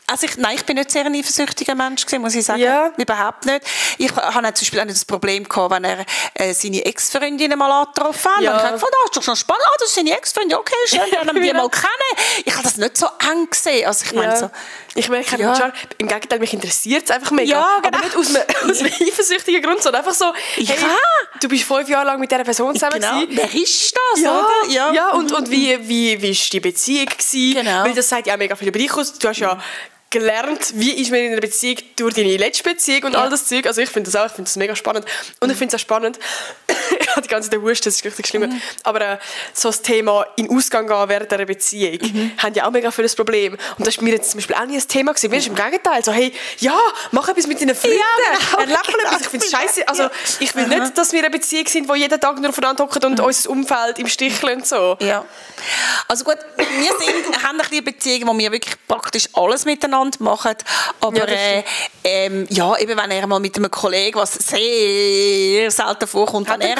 also ich bin nicht sehr ein eifersüchtiger Mensch gewesen, muss ich sagen. Ja. Überhaupt nicht. Ich hatte zum Beispiel auch nicht das Problem gehabt, wenn er seine Ex-Freundinnen mal angetroffen hat. Ja. Und ich habe gedacht, das ist doch schon spannend. Das ist seine Ex-Freundin. Okay, schön, wenn wir die mal kennen. Ich habe das nicht so eng gesehen. Also ich meine so... Ich merke, im Gegenteil, mich interessiert es einfach mega. Ja, genau. Aber nicht aus einem eifersüchtigen Grund, sondern einfach so, hey, du bist 5 Jahre lang mit dieser Person zusammen gewesen. Wer ist das, oder? Ja. Ja, und wie war die Beziehung gewesen? Genau. Weil das sagt ja auch mega viel über dich aus. Du hast ja gelernt, wie ist man in einer Beziehung durch deine letzte Beziehung und all das Zeug. Also ich finde das mega spannend. Und ich finde es auch spannend, ich habe die ganze Zeit Wurst, das ist richtig schlimm, aber so das Thema in Ausgang gehen während einer Beziehung haben ja auch mega viel ein Problem. Und das war mir jetzt zum Beispiel auch nie ein Thema gewesen. Mir ist im Gegenteil so, hey, ja, mach etwas mit deinen Freunden, erlebe etwas. Ich finde es scheiße. Also ich will nicht, dass wir eine Beziehung sind, wo jeden Tag nur aufeinander hocken und unser Umfeld im Stich lässt. So. Ja. Also gut, wir haben eine Beziehung, wo wir wirklich praktisch alles miteinander machen, aber eben wenn er mal mit einem Kollegen, was sehr selten vorkommt, wenn er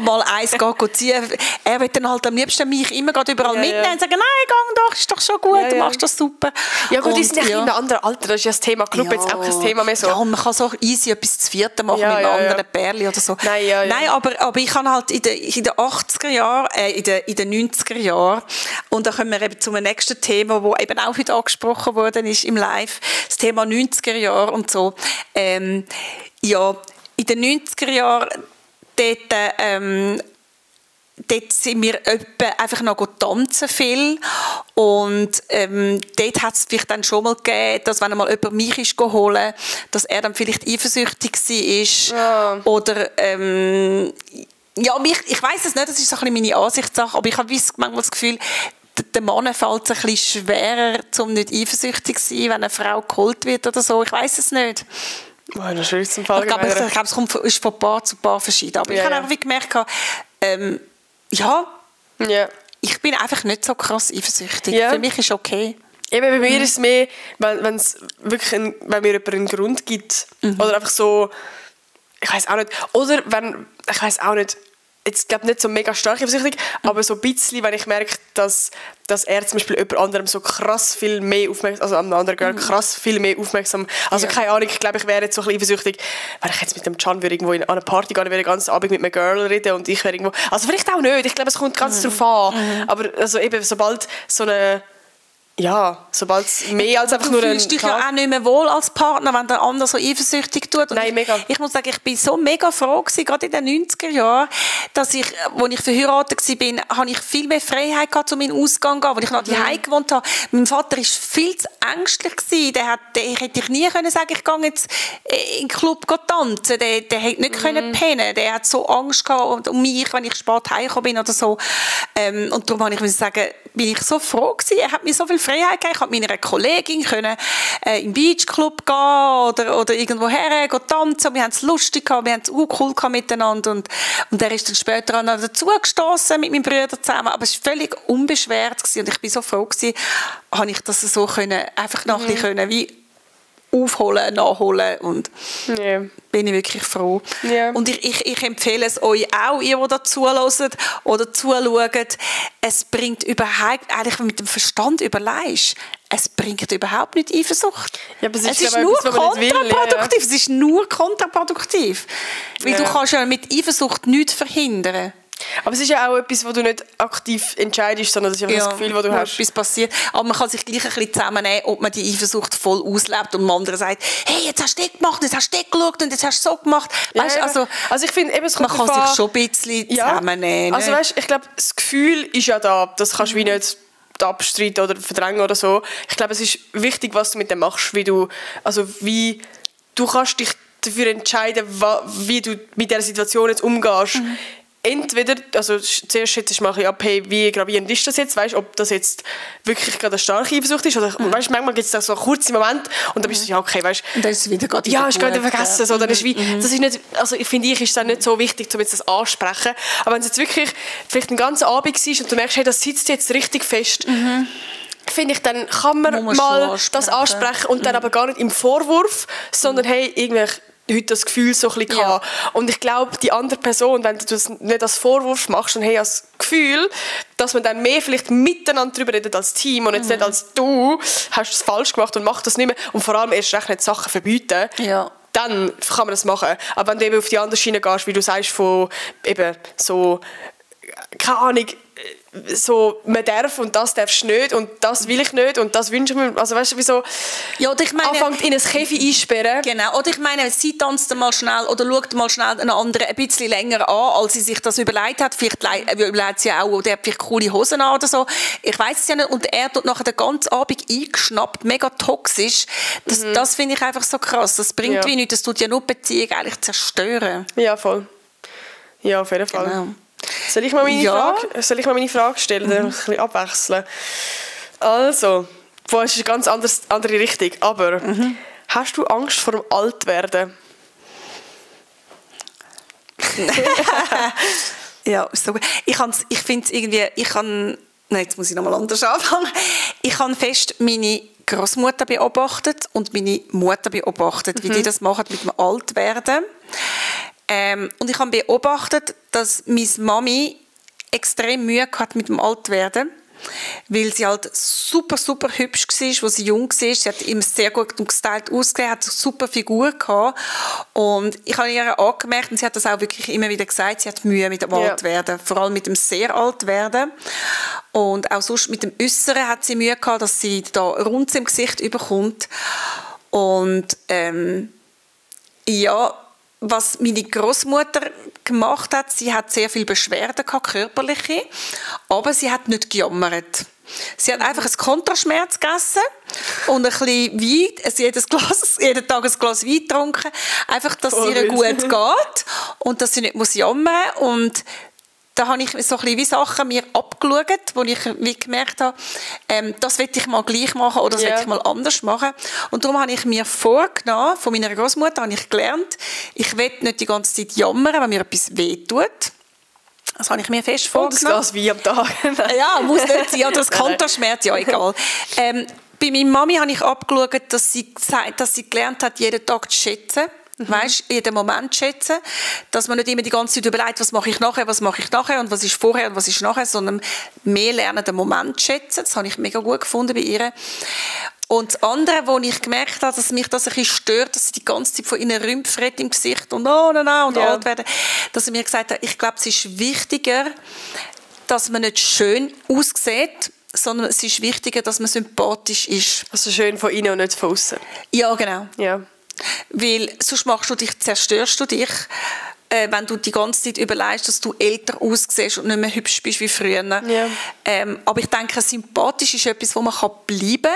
mal eins geht ziehen, er will dann halt am liebsten mich immer überall mitnehmen und sagen, nein, gang doch, ist doch schon gut, du machst das super. Ja gut, die sind ja in einem anderen Alter, das ist ja das Thema Club jetzt auch kein Thema mehr so. Ja, und man kann so easy etwas zu vierten machen mit einem anderen Pärchen oder so. Nein, aber ich habe halt in den 80er Jahren, in den 90er Jahren, und da kommen wir eben zum nächsten Thema, das eben auch heute angesprochen worden ist im Live, das Thema 90er Jahre und so. In den 90er Jahren dort, dort sind wir einfach noch tanzen viel. Und dort hat es vielleicht dann schon mal gegeben, dass wenn mal jemand mich ist holen, dass er dann vielleicht eifersüchtig war. Ja. Oder ja, ich weiss es nicht, das ist so ein bisschen meine Ansichtssache, aber ich habe manchmal das Gefühl, den Mann fällt es ein bisschen schwerer, um nicht eifersüchtig zu sein, wenn eine Frau geholt wird oder so. Ich weiss es nicht. Oh, das ist zum Fall ich glaube, es ist von Paar zu Paar verschieden. Aber ich habe einfach gemerkt, ich bin einfach nicht so krass eifersüchtig. Ja. Für mich ist okay. Eben, bei mir ist es mehr, wenn es wirklich wenn mir jemand einen Grund gibt. Oder einfach so, ich weiss auch nicht. Oder wenn, ich weiss auch nicht, jetzt glaube nicht so mega stark eifersüchtig, aber so ein bisschen, wenn ich merke, dass er zum Beispiel jemand anderem so krass viel mehr aufmerksam, also an einem anderen Girl krass viel mehr aufmerksam, also keine Ahnung, ich glaube, ich wäre jetzt so ein bisschen eifersüchtig, wenn ich jetzt mit dem Can irgendwo an eine Party gehen, würde den ganzen Abend mit einem Girl reden und ich wäre irgendwo, also vielleicht auch nicht, ich glaube, es kommt ganz drauf an, aber also eben, sobald so eine sobald es mehr als einfach nur ein... Du fühlst dich ja auch nicht mehr wohl als Partner, wenn der andere so eifersüchtig tut. Und Nein, mega. Ich muss sagen, ich bin so mega froh gewesen, gerade in den 90er Jahren, dass ich, als ich verheiratet war, habe ich viel mehr Freiheit gehabt, um in den Ausgang zu gehen, als ich noch daheim gewohnt habe. Mein Vater war viel zu ängstlich gewesen. Der hätte ich nie können sagen, ich gehe jetzt in den Club tanzen. Der hätte nicht können pennen. Der hat so Angst gehabt um mich, wenn ich spät heimgekommen bin oder so. Und darum muss ich sagen, bin ich so froh gewesen. Er hat mir so viel Freiheit gegeben. Ich konnte mit einer Kollegin können, im Beachclub gehen oder irgendwo her tanzen. Wir haben es lustig gehabt, wir haben es cool gehabt miteinander. Und er ist dann später auch noch dazugestossen mit meinen Brüdern zusammen. Aber es war völlig unbeschwert gewesen. Und ich bin so froh gewesen, habe ich das so können, einfach noch ein bisschen wie aufholen, nachholen und bin ich wirklich froh. Yeah. Und ich empfehle es euch auch, ihr, die da zuhört oder zuschaut, es bringt überhaupt, eigentlich mit dem Verstand überlegst, es bringt überhaupt nicht Eifersucht. Ja, aber es ist nur kontraproduktiv. Es ist nur kontraproduktiv. Weil du kannst ja mit Eifersucht nichts verhindern. Aber es ist ja auch etwas, wo du nicht aktiv entscheidest, sondern es ist einfach das Gefühl, das du hast. Etwas passiert. Aber man kann sich gleich ein bisschen zusammennehmen, ob man die Eifersucht voll auslebt und der andere sagt, hey, jetzt hast du das gemacht, jetzt hast du das geschaut und jetzt hast du so gemacht. Weißt, also ich finde, eben, man kann sich schon ein bisschen zusammennehmen. Also weißt, ich glaube, das Gefühl ist ja da, das kannst du wie nicht abstreiten oder verdrängen oder so. Ich glaube, es ist wichtig, was du mit dem machst, wie du kannst dich dafür entscheiden, wie du mit dieser Situation jetzt umgehst. Entweder, also zuerst schätzt du mal ab, hey, wie gravierend ist das jetzt, weißt, ob das jetzt wirklich gerade eine starke Eifersucht ist, oder weißt, manchmal gibt es da so einen kurzen Moment und dann bist du ja okay, weißt, und dann ist es wieder gerade ist gerade vergessen, so, dann ist wie, das ist nicht, also ich finde, ist dann nicht so wichtig, um jetzt das ansprechen, aber wenn es jetzt wirklich vielleicht ein ganzer Abend ist und du merkst, hey, das sitzt jetzt richtig fest, finde ich, dann kann man mal das ansprechen und dann aber gar nicht im Vorwurf, sondern hey, irgendwie heute das Gefühl so ein bisschen gehabt. Und ich glaube, die andere Person, wenn du das nicht als Vorwurf machst, dann hey, als Gefühl, dass man dann mehr vielleicht miteinander darüber redet als Team und jetzt nicht als du hast es falsch gemacht und mach das nicht mehr und vor allem erst recht nicht Sachen verbieten. Ja. Dann kann man das machen. Aber wenn du eben auf die andere Schiene gehst, wie du sagst, von eben so, keine Ahnung, so, man darf und das darfst du nicht und das will ich nicht und das wünsche ich mir. Also weißt du, wieso anfängt in ein Käfig einsperren. Genau, oder ich meine, sie tanzt mal schnell oder schaut mal schnell einen anderen ein bisschen länger an, als sie sich das überlegt hat. Vielleicht überlegt sie auch, der hat vielleicht coole Hosen an oder so. Ich weiss es ja nicht. Und er tut nachher den ganzen Abend eingeschnappt, mega toxisch. Das finde ich einfach so krass. Das bringt wie nichts. Das tut ja nur die Beziehung eigentlich zerstören. Ja, voll. Ja, auf jeden Fall. Genau. Soll ich mal meine Frage stellen? Ein bisschen abwechseln. Also, das ist eine ganz andere Richtung. Aber hast du Angst vor dem Altwerden? Ja, so gut. Ich finde es irgendwie, nein, jetzt muss ich nochmal anders anfangen. Ich habe fest meine Großmutter beobachtet und meine Mutter beobachtet, wie die das machen mit dem Altwerden. Und ich habe beobachtet, dass meine Mami extrem Mühe hatte mit dem Altwerden, weil sie halt super, super hübsch war, als sie jung war. Sie hat immer sehr gut und gestylt ausgesehen, hat eine super Figur gehabt. Und ich habe ihr angemerkt, und sie hat das auch wirklich immer wieder gesagt, sie hat Mühe mit dem Altwerden, vor allem mit dem sehr Altwerden. Und auch sonst mit dem Äußeren hat sie Mühe gehabt, dass sie da rund im Gesicht überkommt. Und was meine Großmutter gemacht hat, sie hat sehr viel Beschwerden gehabt, körperliche, aber sie hat nicht gejammert. Sie hat einfach ein Kontraschmerz gegessen und ein bisschen Wein, also jeden Tag ein Glas Wein getrunken, einfach, dass es ihr gut geht und dass sie nicht jammern muss. Und da habe ich so ein bisschen wie Sachen mir abgeschaut, wo ich wie gemerkt habe, das will ich mal gleich machen oder das will ich mal anders machen. Und darum habe ich mir vorgenommen, von meiner Großmutter habe ich gelernt, ich will nicht die ganze Zeit jammern, wenn mir etwas wehtut. Das habe ich mir fest vorgenommen. Und das Glas Wein am Tag. Ja, muss nicht sein. Oder das Konterschmerz, ja, egal. Bei meiner Mami habe ich abgeschaut, dass sie gelernt hat, jeden Tag zu schätzen. Weißt, jeden Moment schätzen, dass man nicht immer die ganze Zeit überlegt, was mache ich nachher und was ist vorher und was ist nachher, sondern mehr lernen, den Moment schätzen. Das habe ich mega gut gefunden bei ihr. Und das andere, wo ich gemerkt habe, dass mich das ein bisschen stört, dass sie die ganze Zeit von ihren Rümpfen redet im Gesicht und alt werden, dass sie mir gesagt hat, ich glaube, es ist wichtiger, dass man nicht schön aussieht, sondern es ist wichtiger, dass man sympathisch ist. Also schön von innen und nicht von außen. Ja, genau. Ja. Weil sonst zerstörst du dich, wenn du die ganze Zeit überlegst, dass du älter aussiehst und nicht mehr hübsch bist wie früher. Ja. Aber ich denke, sympathisch ist etwas, wo man bleiben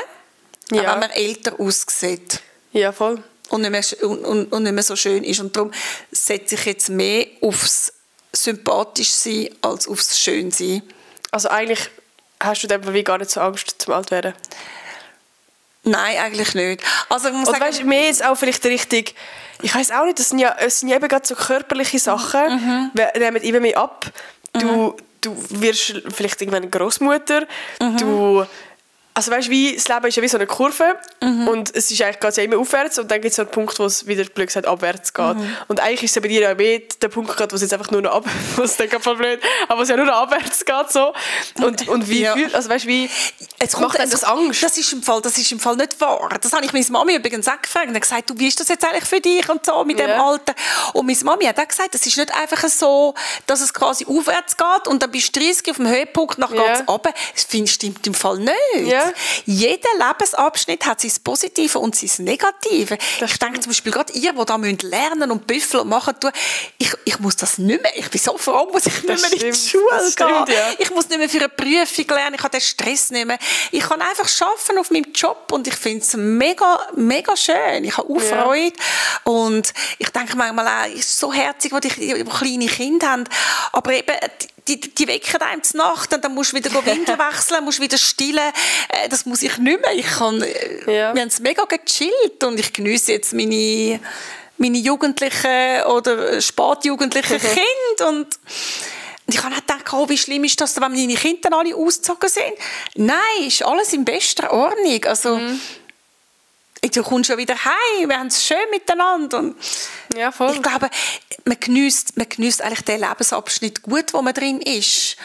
kann, wenn man älter aussieht. Ja, voll. Und nicht mehr so schön ist. Und darum setze ich jetzt mehr aufs sympathisch sein als aufs schön sein. Also eigentlich hast du dann wie gar nicht so Angst zum Altwerden? Nein, eigentlich nicht. Also ich muss sagen, weißt, mir jetzt auch vielleicht richtig, ich weiss auch nicht, es sind ja eben gerade so körperliche Sachen, nehmen immer mehr ab. Du wirst vielleicht irgendwann eine Großmutter, also weißt, wie, das Leben ist ja wie so eine Kurve und es ist eigentlich geht ja immer aufwärts und dann gibt es so einen Punkt, wo es wieder blöd gesagt abwärts geht. Und eigentlich ist es bei dir auch mehr der Punkt gerade, wo es jetzt einfach nur noch ab, was dann voll blöd, aber es ja nur noch abwärts geht so. Und wie fühlt, also weißt, wie macht einem das Angst? Das ist im Fall nicht wahr. Das habe ich meine Mami übrigens auch gefragt und gesagt, du, wie ist das jetzt eigentlich für dich und so mit dem Alter? Und meine Mami hat auch gesagt, es ist nicht einfach so, dass es quasi aufwärts geht und dann bist du 30 auf dem Höhepunkt, nachher geht es runter. Das stimmt im Fall nicht. Ja. Jeder Lebensabschnitt hat sein Positive und sein Negative. Ich denke zum Beispiel gerade ihr, die da lernen und büffeln und machen, ich muss das nicht mehr. Ich bin so froh, muss ich nicht mehr in die Schule gehen. Ja. Ich muss nicht mehr für eine Prüfung lernen, ich habe den Stress nicht mehr. Ich kann einfach arbeiten auf meinem Job und ich finde es mega, mega schön. Ich habe auch Freude. Und ich denke manchmal auch, es ist so herzig, die kleine Kinder haben. Aber eben, die wecken einem zur Nacht und dann musst du wieder Windeln wechseln, musst wieder stillen. Das muss ich nicht mehr. Wir haben es mega gechillt und ich geniesse jetzt meine jugendlichen oder spätjugendlichen Kinder und ich habe auch gedacht, oh, wie schlimm ist das, wenn meine Kinder dann alle ausgezogen sind? Nein, ist alles in bester Ordnung. Also, du kommst schon wieder heim, wir haben es schön miteinander. Und ja, voll. Ich glaube, man geniesst eigentlich den Lebensabschnitt gut, wo man drin ist.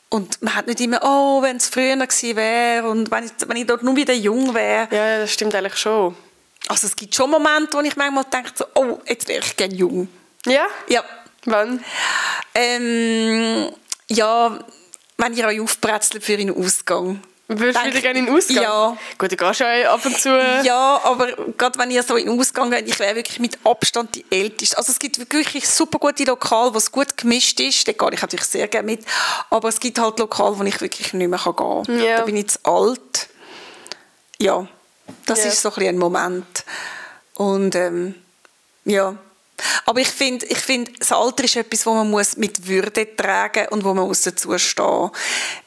Und man hat nicht immer, oh, wenn es früher gewesen wäre und wenn ich dort nur wieder jung wäre. Ja, das stimmt eigentlich schon. Also es gibt schon Momente, wo ich manchmal denke, so, oh, jetzt wäre ich gerne jung. Ja? Ja. Wann? Ja, wenn ich euch aufbrezelt für einen Ausgang. Würdest du wieder gerne in den Ausgang? Ja. Gut, du gehst ja ab und zu. Ja, aber gerade wenn ihr so in den Ausgang geht, ich wäre wirklich mit Abstand die Älteste. Also es gibt wirklich super gute Lokale, wo es gut gemischt ist. Da gehe ich natürlich sehr gerne mit. Aber es gibt halt Lokale, wo ich wirklich nicht mehr gehen kann. Ja. Da bin ich zu alt. Ja, das ist so ein bisschen ein Moment. Und ja. Aber ich finde, das Alter ist etwas, wo man mit Würde tragen muss und wo man dazu stehen muss.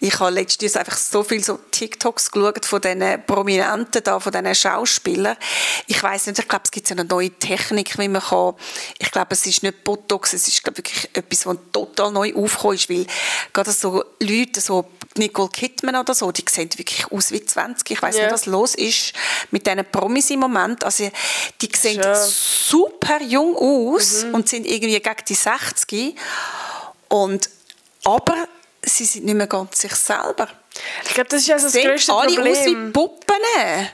Ich habe letztens einfach so viele so TikToks geschaut von diesen Prominenten da, von diesen Schauspielern. Ich weiss nicht, ich glaube, es gibt eine neue Technik, wie man kann. Ich glaube, es ist nicht Botox, es ist, glaube ich, wirklich etwas, was total neu aufgekommen ist, weil gerade so Leute, so Nicole Kidman oder so, die sehen wirklich aus wie 20. Ich weiss nicht, was los ist mit diesen Promis im Moment. Also, die sehen super jung aus und sind irgendwie gegen die 60. Aber sie sind nicht mehr ganz sich selber. Ich glaube, das ist also das grösste alle Problem. Aus wie Puppen.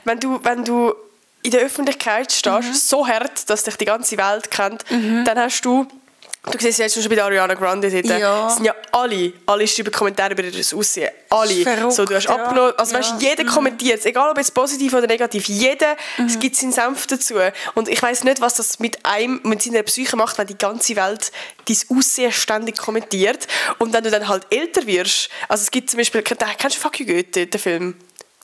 Wenn du in der Öffentlichkeit stehst, so hart, dass dich die ganze Welt kennt, dann hast du Du siehst jetzt schon bei der Ariana Grande dort. Ja. Sind ja alle schreiben Kommentare über ihr Aussehen. Alle. Verrückt, so, du hast abgenommen. Also weißt, jeder kommentiert es, egal ob jetzt positiv oder negativ. Jeder, es gibt seinen Senf dazu. Und ich weiss nicht, was das mit seiner Psyche macht, wenn die ganze Welt dein Aussehen ständig kommentiert. Und wenn du dann halt älter wirst, also es gibt zum Beispiel, kennst du Fuck You Goethe, den Film?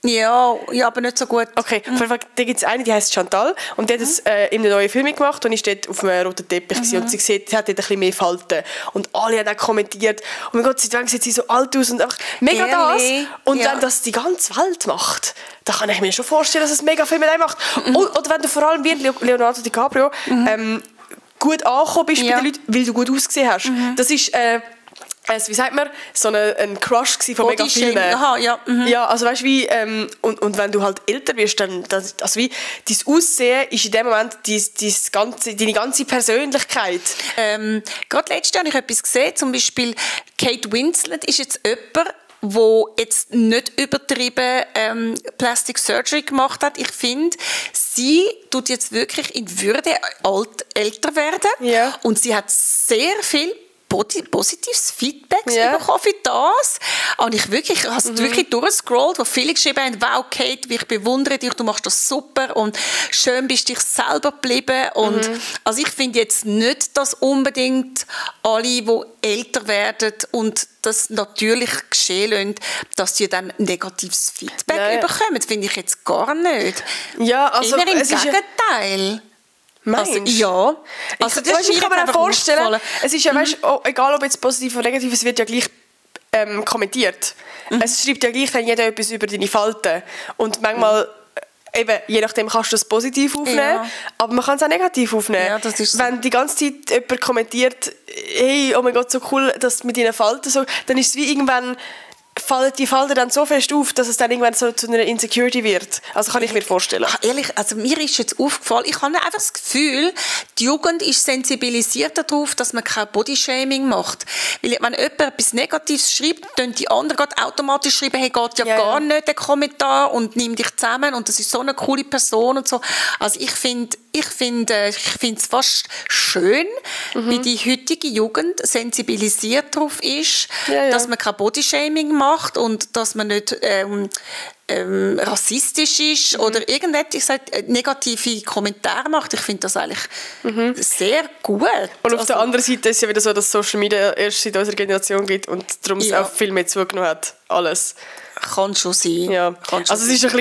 Ja, aber nicht so gut. Okay, da gibt es eine, die heisst Chantal und die hat es in einem neuen Film gemacht und ist dort auf einem roten Teppich und sie hat dort ein bisschen mehr Falten und alle haben auch kommentiert, oh mein Gott, seit wann sieht sie so alt aus und einfach mega Ehrlich? das. Und wenn das die ganze Welt macht, dann kann ich mir schon vorstellen, dass es mega viel mit einem macht. Oder wenn du vor allem wie Leonardo DiCaprio gut angekommen bist bei den Leuten, weil du gut ausgesehen hast. Das ist... wie sagt man, so ein Crush von mega vielen. Aha, ja. Ja, also weißt du, wie, und wenn du halt älter wirst, dann, also wie, dein Aussehen ist in dem Moment deine ganze Persönlichkeit. Gerade letztes Jahr habe ich etwas gesehen, zum Beispiel Kate Winslet ist jetzt jemand, wo jetzt nicht übertrieben Plastic Surgery gemacht hat. Ich finde, sie tut jetzt wirklich in Würde älter werden. Ja. Und sie hat sehr viel positives Feedback bekommen für das. Und ich wirklich, hast wirklich durchgescrollt, wo viele geschrieben haben, wow, Kate, ich bewundere dich, du machst das super und schön bist dich selber geblieben. Und also ich finde jetzt nicht, dass unbedingt alle, die älter werden und das natürlich geschehen lassen, dass die dann negatives Feedback bekommen. Das finde ich jetzt gar nicht. Ja, also eher im Gegenteil. Meinst? Also, ja. Also, ich kann mir auch vorstellen, es ist ja, weißt, egal ob jetzt positiv oder negativ, es wird ja gleich kommentiert. Es schreibt ja gleich dann jeder etwas über deine Falten. Und manchmal, eben, je nachdem kannst du das positiv aufnehmen, aber man kann es auch negativ aufnehmen. Ja, das ist so. Wenn die ganze Zeit jemand kommentiert, hey, oh mein Gott, so cool, dass mit deinen Falten so, dann ist es wie irgendwann... die Falten dann so fest auf, dass es dann irgendwann so zu einer Insecurity wird. Also kann ich mir vorstellen. Ach, ehrlich, also mir ist jetzt aufgefallen, ich habe einfach das Gefühl, die Jugend ist sensibilisiert darauf, dass man kein Bodyshaming macht. Weil wenn jemand etwas Negatives schreibt, dann die anderen gerade automatisch schreiben, hey, geht ja gar nicht, der Kommentar, und nimm dich zusammen und das ist so eine coole Person und so. Also ich finde es fast schön, wie die heutige Jugend sensibilisiert darauf ist, dass man kein Bodyshaming macht und dass man nicht rassistisch ist oder irgendetwas negative Kommentare macht. Ich finde das eigentlich sehr gut. Und auf der anderen Seite ist es ja wieder so, dass Social Media erst seit unserer Generation gibt und darum es auch viel mehr zugenommen hat. Alles. Kann schon sein. Ja. Also es ist ein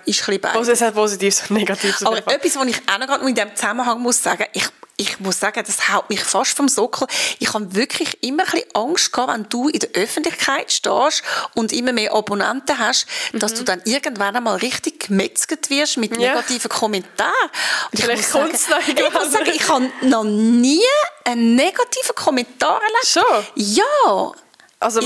bisschen beides. Es hat Positives und Negatives. Aber etwas, was ich auch noch in diesem Zusammenhang muss sagen, ich muss sagen, das haut mich fast vom Sockel. Ich habe wirklich immer ein bisschen Angst gehabt, wenn du in der Öffentlichkeit stehst und immer mehr Abonnenten hast, dass du dann irgendwann einmal richtig gemetzelt wirst mit negativen Kommentaren. Und vielleicht kommt es noch irgendwann. Ich habe noch nie einen negativen Kommentar erlebt. Schon? Ja. Also...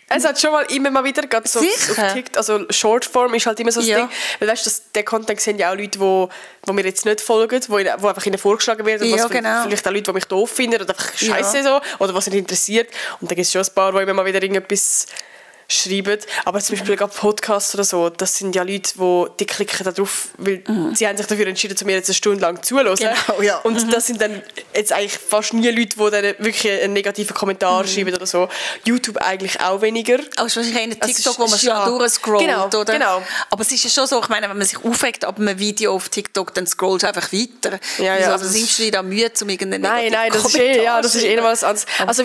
Es hat schon immer mal wieder, gerade so auf TikTok, also Shortform ist halt immer so das Ding. Weil weißt du, den Content sehen ja auch Leute, die mir jetzt nicht folgen, wo einfach ihnen vorgeschlagen werden, was vielleicht auch Leute, die mich doof finden oder einfach scheiße so, oder was sie interessiert. Und dann gibt es schon ein paar, die immer mal wieder irgendetwas schreiben. Aber zum Beispiel gerade Podcasts oder so, das sind ja Leute, die klicken da drauf, weil sie haben sich dafür entschieden, zu mir jetzt eine Stunde lang zuzuhören. Genau, ja. Und das sind dann jetzt eigentlich fast nie Leute, die dann wirklich einen negativen Kommentar schreiben oder so. YouTube eigentlich auch weniger. Aber es ist wahrscheinlich ein TikTok, wo man schon durchscrollt, genau, oder? Genau. Aber es ist ja schon so, ich meine, wenn man sich aufregt ab einem Video auf TikTok, dann scrollst du einfach weiter. Also nimmst du dir da Mühe, um irgendeinen Nein, das ist eh noch was anderes. Also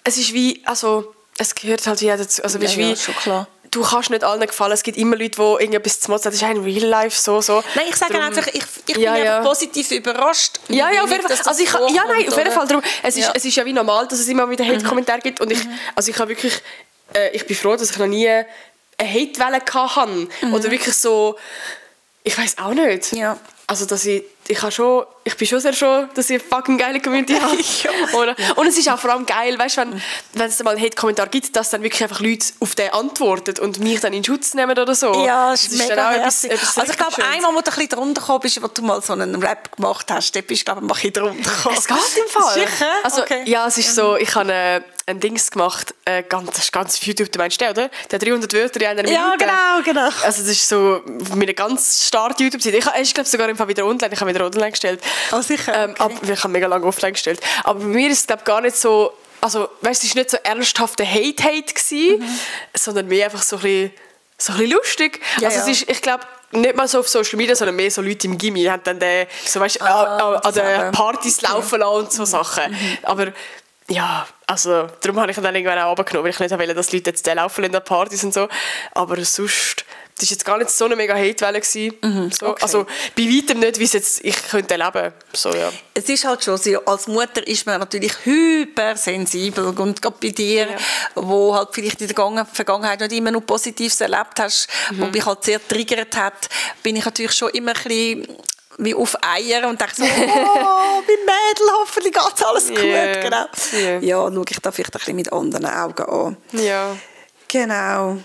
es ist wie, also es gehört halt wie dazu. Also schon klar. Du kannst nicht allen gefallen. Es gibt immer Leute, die irgendetwas zu motzen. Das ist ein Real Life so. Nein, ich sage einfach, ich bin einfach positiv überrasst. Ja, auf jeden Fall. Also auf jeden Fall. Darum, es ist ja wie normal, dass es immer wieder Hate-Kommentare gibt. Und ich habe wirklich, ich bin froh, dass ich noch nie eine Hate-Welle hatte. Oder wirklich so, ich weiß auch nicht. Ja. Also, dass ich bin schon sehr froh, dass ich eine fucking geile Community habe. Und es ist auch vor allem geil, weißt, wenn es mal einen Hate-Kommentar gibt, dass dann wirklich einfach Leute auf den antworten und mich dann in Schutz nehmen oder so. Ja, das ist mega herzig. Also ich glaube, einmal, wo du ein bisschen drunter gekommen bist, wo du mal so einen Rap gemacht hast, dort bist du, glaube ich, ein bisschen drunter gekommen. Es geht im Fall. Sicher? Also, okay. Ja, es ist so, ich habe ein Dings gemacht, das ist ganz auf YouTube, du meinst den, oder? Der 300 Wörter in einer Minute. Ja, genau. Also das ist so meine ganz starte YouTube-Seite. Ich ist, glaube sogar im Fall wieder online. Ich habe wieder online gestellt. Oh, sicher? Okay. Aber ich habe mega lange offline gestellt. Aber bei mir ist es, glaube gar nicht so... Also, weißt du, es war nicht so ernsthafter Hate gewesen, sondern mehr einfach so ein bisschen lustig. Ja, also, ja. es ist, ich glaube, nicht mal so auf Social Media, sondern mehr so Leute im Gimmi haben dann so, weißt, an den Partys laufen lassen und so Sachen. Aber ja, also darum habe ich dann irgendwann auch runtergenommen, weil ich nicht wollte, dass die Leute jetzt laufen lassen an Partys und so. Aber sonst, das war jetzt gar nicht so eine mega Hate-Welle gewesen. So. Okay. Also bei weitem nicht, wie es jetzt ich könnte leben. So, ja. Es ist halt schon so, als Mutter ist man natürlich hypersensibel und gerade bei dir, wo halt vielleicht in der Vergangenheit nicht immer noch Positives erlebt hast, wo mich halt sehr triggert hat, bin ich natürlich schon immer ein bisschen wie auf Eier und denke so, oh, mein Mädel, hoffentlich geht alles gut. Genau. Ja, schaue ich da vielleicht ein bisschen mit anderen Augen an. Ja. Genau.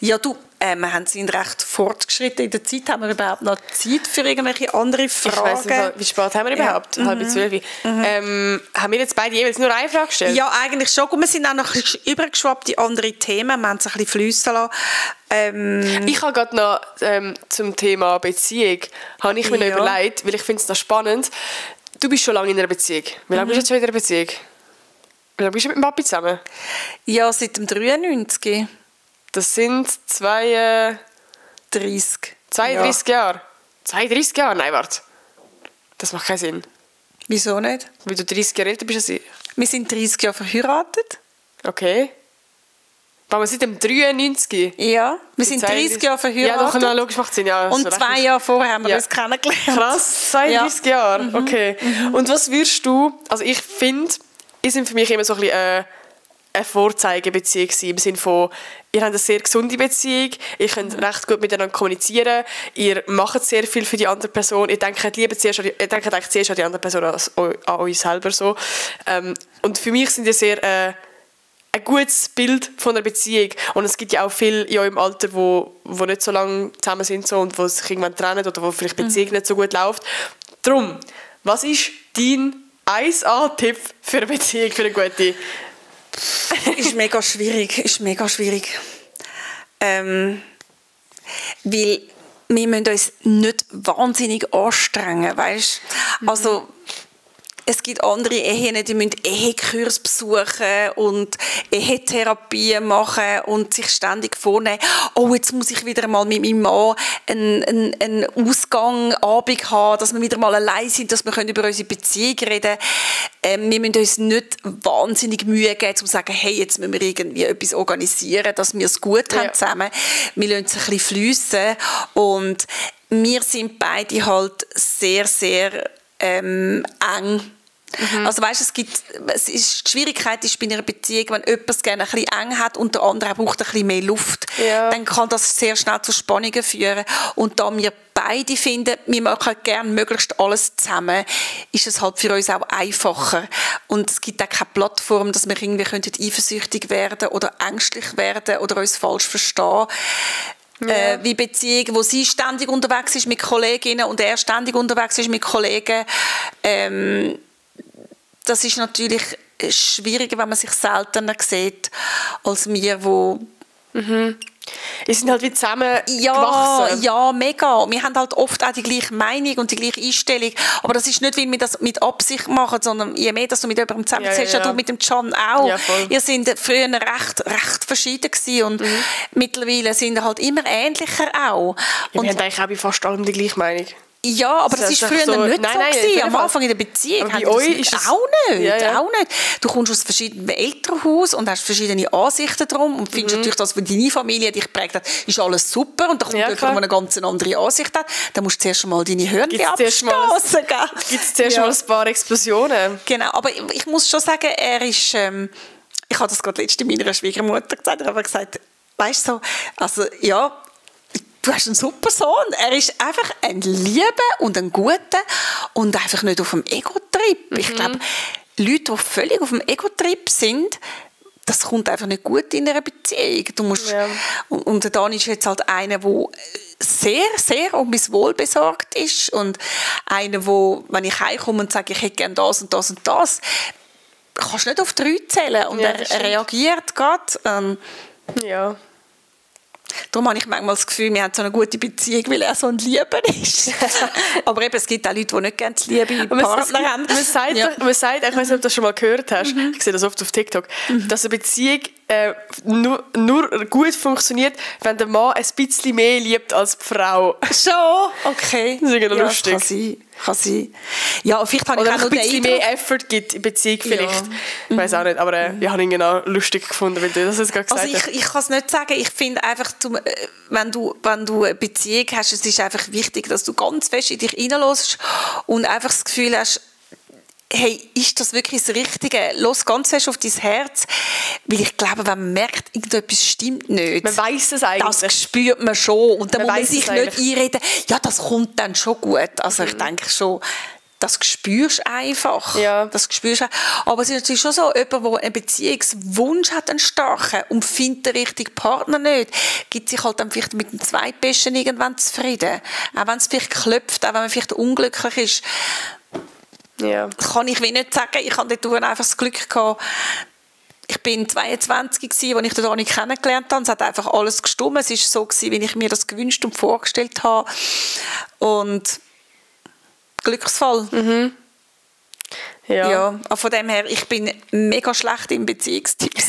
Ja, du, wir sind recht fortgeschritten in der Zeit. Haben wir überhaupt noch Zeit für irgendwelche andere Fragen? Ich weiss nicht, wie spät haben wir überhaupt? 11:30. Haben wir jetzt beide jeweils nur eine Frage gestellt? Ja, eigentlich schon. Und wir sind auch noch übergeschwappt in andere Themen. Wir haben es ein bisschen fliessen lassen. Ich habe gerade noch zum Thema Beziehung, habe ich mir noch überlegt, weil ich finde es noch spannend. Du bist schon lange in einer Beziehung. Wie lange bist du jetzt schon in einer Beziehung? Wie lange bist du mit dem Papi zusammen? Ja, seit dem 93. Das sind 32 Jahre. 32 Jahre? Nein, warte. Das macht keinen Sinn. Wieso nicht? Weil du 30 Jahre älter bist als ich. Wir sind 30 Jahre verheiratet. Okay. Waren wir seit dem 93? Ja, wir sind 30 Jahre verheiratet. Ja, doch, logisch macht Sinn. Ja, und 2 Jahre vorher haben wir uns kennengelernt. Krass, 32 Jahre. Okay. Und was würdest du... Also ich finde, ihr seid für mich immer so ein bisschen eine Vorzeigebeziehung gewesen, im Sinne von, ihr habt eine sehr gesunde Beziehung, ihr könnt recht gut miteinander kommunizieren, ihr macht sehr viel für die andere Person, ihr denkt eigentlich zuerst an die andere Person als an euch selber. So. Und für mich sind ihr sehr ein gutes Bild von einer Beziehung. Und es gibt ja auch viele in eurem Alter, die nicht so lange zusammen sind so, und die sich irgendwann trennen oder wo vielleicht die Beziehung nicht so gut läuft. Darum, was ist dein 1A-Tipp für eine Beziehung, für eine gute? Ist mega schwierig. Weil wir müssen uns nicht wahnsinnig anstrengen, weißt? Also es gibt andere Ehen, die müssen Ehekurs besuchen und Ehetherapie machen und sich ständig vornehmen, oh, jetzt muss ich wieder mal mit meinem Mann einen Ausgangabend haben, dass wir wieder mal allein sind, dass wir über unsere Beziehung reden können. Wir müssen uns nicht wahnsinnig Mühe geben, um zu sagen, hey, jetzt müssen wir irgendwie etwas organisieren, dass wir es gut haben zusammen. Wir lassen es ein bisschen fliessen und wir sind beide halt sehr, sehr eng. Also weißt, die Schwierigkeit ist bei einer Beziehung, wenn jemand es gerne ein bisschen eng hat und der andere braucht ein bisschen mehr Luft, dann kann das sehr schnell zu Spannungen führen. Und da wir beide finden, wir machen gerne möglichst alles zusammen, ist es halt für uns auch einfacher. Und es gibt auch keine Plattform, dass wir irgendwie eifersüchtig werden oder ängstlich werden oder uns falsch verstehen. Wie Beziehungen, wo sie ständig unterwegs ist mit Kolleginnen und er ständig unterwegs ist mit Kollegen. Das ist natürlich schwieriger, wenn man sich seltener sieht, als wir, wo... Wir sind halt wie zusammen gewachsen. Ja, mega. Wir haben halt oft auch die gleiche Meinung und die gleiche Einstellung. Aber das ist nicht, weil wir das mit Absicht machen, sondern je mehr, dass du mit jemandem zusammen bist, du mit dem Can auch. Ja, ihr sind früher recht verschieden gewesen und mittlerweile sind wir halt immer ähnlicher auch. Ja, und wir haben eigentlich auch bei fast allem die gleiche Meinung. Ja, aber das ist früher so, nicht so gewesen. Am Anfang in der Beziehung bei euch ist es auch nicht. Ja. Auch nicht. Du kommst aus verschiedenen Elternhausen und hast verschiedene Ansichten drum und findest natürlich, dass wenn deine Familie dich geprägt hat, ist alles super und da kommt jemand, der eine ganz andere Ansicht hat. Dann musst du zuerst mal deine Hörnchen abstossen. Gibt es zuerst mal ein paar Explosionen. Genau, aber ich muss schon sagen, er ist... ich habe das gerade letztens meiner Schwiegermutter gesagt. Ich habe gesagt, weißt du, also ja... Du hast einen super Sohn. Er ist einfach ein Lieber und ein Guter und einfach nicht auf dem Ego-Trip. Ich glaube, Leute, die völlig auf dem Ego-Trip sind, das kommt einfach nicht gut in einer Beziehung. Du musst, und der Dan ist jetzt halt einer, der sehr, sehr um mein Wohl besorgt ist und einer, wo, wenn ich heimkomme und sage, ich hätte gerne das und das und das, kannst du nicht auf 3 zählen und er reagiert gerade. Ja. Darum habe ich manchmal das Gefühl, wir haben so eine gute Beziehung, weil er so ein Lieber ist. Aber eben, es gibt auch Leute, die nicht gerne liebe Partner haben. Man sagt, ich weiß nicht, ob du das schon mal gehört hast, ich sehe das oft auf TikTok, dass eine Beziehung nur gut funktioniert, wenn der Mann ein bisschen mehr liebt als die Frau. Schon? Okay. Das ist irgendwie lustig. Kann sein. Ja, vielleicht habe oder ich auch noch ein bisschen mehr Effort gibt in Beziehung vielleicht. Ja. Ich weiß auch nicht, aber ich habe ihn genau lustig gefunden, weil du das jetzt gerade gesagt hast. Ich kann es nicht sagen. Ich finde einfach, wenn du eine Beziehung hast, es ist einfach wichtig, dass du ganz fest in dich reinlässt und einfach das Gefühl hast, hey, ist das wirklich das Richtige? Lass ganz fest auf dein Herz. Weil ich glaube, wenn man merkt, irgendetwas stimmt nicht. Man weiss es eigentlich. Das spürt man schon. Und dann muss man sich nicht eigentlich. einreden, ja, das kommt dann schon gut. Also ich denke schon, das spürst du einfach. Ja. Das spürst du. Aber es ist natürlich schon so, jemand, der einen Beziehungswunsch hat, einen starken, und findet den richtigen Partner nicht, gibt sich halt dann vielleicht mit dem Zweitbesten irgendwann zufrieden. Auch wenn es vielleicht klopft, auch wenn man vielleicht unglücklich ist. Ja. Kann ich nicht sagen. Ich hatte dort einfach das Glück gehabt. Ich bin 22 gsi, als ich den Dani kennengelernt habe. Es hat einfach alles gestimmt. Es war so, wie ich mir das gewünscht und vorgestellt habe. Und Glücksfall. Mhm. Ja. Von dem her, ich bin mega schlecht im Beziehungstipps.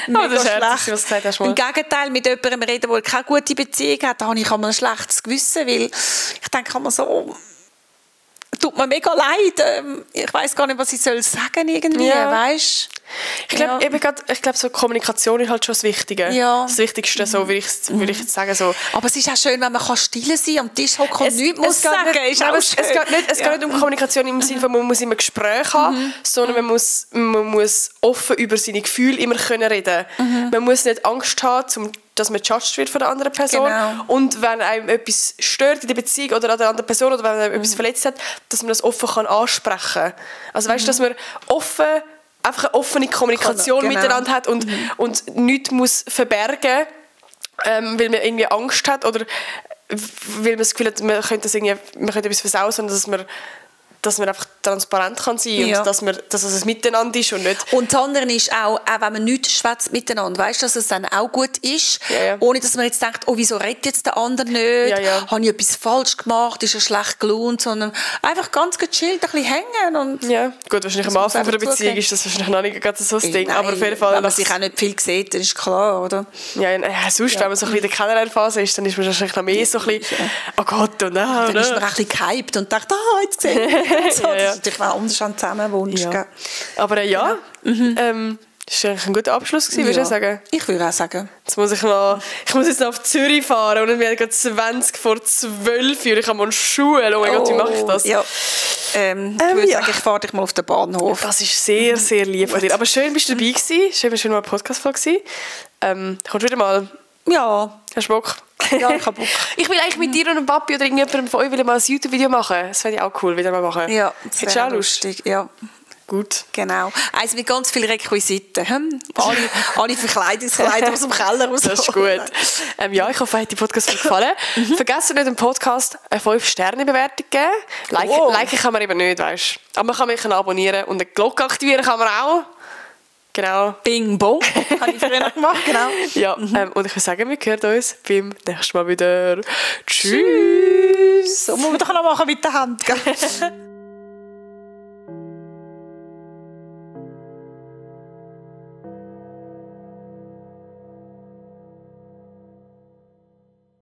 Mega das schlecht. Was du gesagt hast, im Gegenteil, mit jemandem reden, der keine gute Beziehung hat, da habe ich ein schlechtes Gewissen, weil ich denke immer so, tut mir mega leid. Ich weiss gar nicht, was ich sagen soll irgendwie, weißt? Ich glaube, so Kommunikation ist halt schon das Wichtige. Ja. Das Wichtigste, so würde ich jetzt sagen. So. Aber es ist auch schön, wenn man still sein kann, am Tisch hocken und nichts muss sagen. Es geht nicht um Kommunikation im Sinne von, man muss immer Gespräche haben, sondern man muss offen über seine Gefühle immer können reden. Man muss nicht Angst haben, dass man gejudged wird von der anderen Person. Genau. Und wenn einem etwas stört in der Beziehung oder an der anderen Person oder wenn einem etwas verletzt hat, dass man das offen ansprechen kann. Also weißt du, dass man einfach eine offene Kommunikation miteinander hat und nichts muss verbergen, weil man irgendwie Angst hat oder weil man das Gefühl hat, man könnte etwas versauen, sondern dass man einfach transparent kann sein und dass es ein Miteinander ist und nicht... Und das andere ist auch wenn man nichts schwätzt miteinander, weißt du, dass es dann auch gut ist, ohne dass man jetzt denkt, oh, wieso redet jetzt der andere nicht, habe ich etwas falsch gemacht, ist er schlecht gelaunt, sondern einfach ganz gechillt, ein bisschen hängen. Und ja, gut, wahrscheinlich am Anfang der Beziehung ist das wahrscheinlich noch nicht gerade so das Ding, aber auf jeden Fall... Wenn man sich auch nicht viel sieht, dann ist klar, oder? Ja, sonst, wenn man so ein bisschen in der Kennenlernphase ist, dann ist man wahrscheinlich noch mehr so ein bisschen, oh Gott, und dann ist man ein bisschen gehypt und denkt, jetzt sehe ich. So, das ist natürlich auch anders an Zusammenwunsch. Ja. Aber das war eigentlich ein guter Abschluss gewesen, würdest du sagen? Ich würde auch sagen. Jetzt muss ich jetzt noch auf Zürich fahren und wir haben gerade 20 vor 12 Uhr. Ich habe mal Schuhe. Oh mein Gott, wie mache ich das? Ja. Ich würde sagen, ich fahre dich mal auf den Bahnhof. Das ist sehr, sehr lieb von dir. Aber schön, bist du dabei gewesen. Schön mal eine Podcast-Folge gewesen. Kommst du wieder mal? Ja. Hast du Bock? Ja, ich habe Bock. Ich will eigentlich mit dir und dem Papi oder irgendjemandem von euch mal ein YouTube-Video machen. Das fände ich auch cool, wieder mal machen. Ja, das wäre auch lustig. Ja. Gut. Genau. Eins mit ganz vielen Requisiten. Alle Verkleidungskleider aus dem Keller raus. Das ist gut. Ja, ich hoffe, euch hat die Podcast gefallen. Vergesst nicht, dem Podcast eine 5-Sterne-Bewertung geben. Liken kann man eben nicht, weißt du. Aber man kann mich abonnieren und eine Glocke aktivieren kann man auch. Genau. Bing, bong. Habe ich früher noch gemacht, genau. Ja, und ich würde sagen, wir hören uns beim nächsten Mal wieder. Tschüss. So muss man doch noch machen mit der Hand.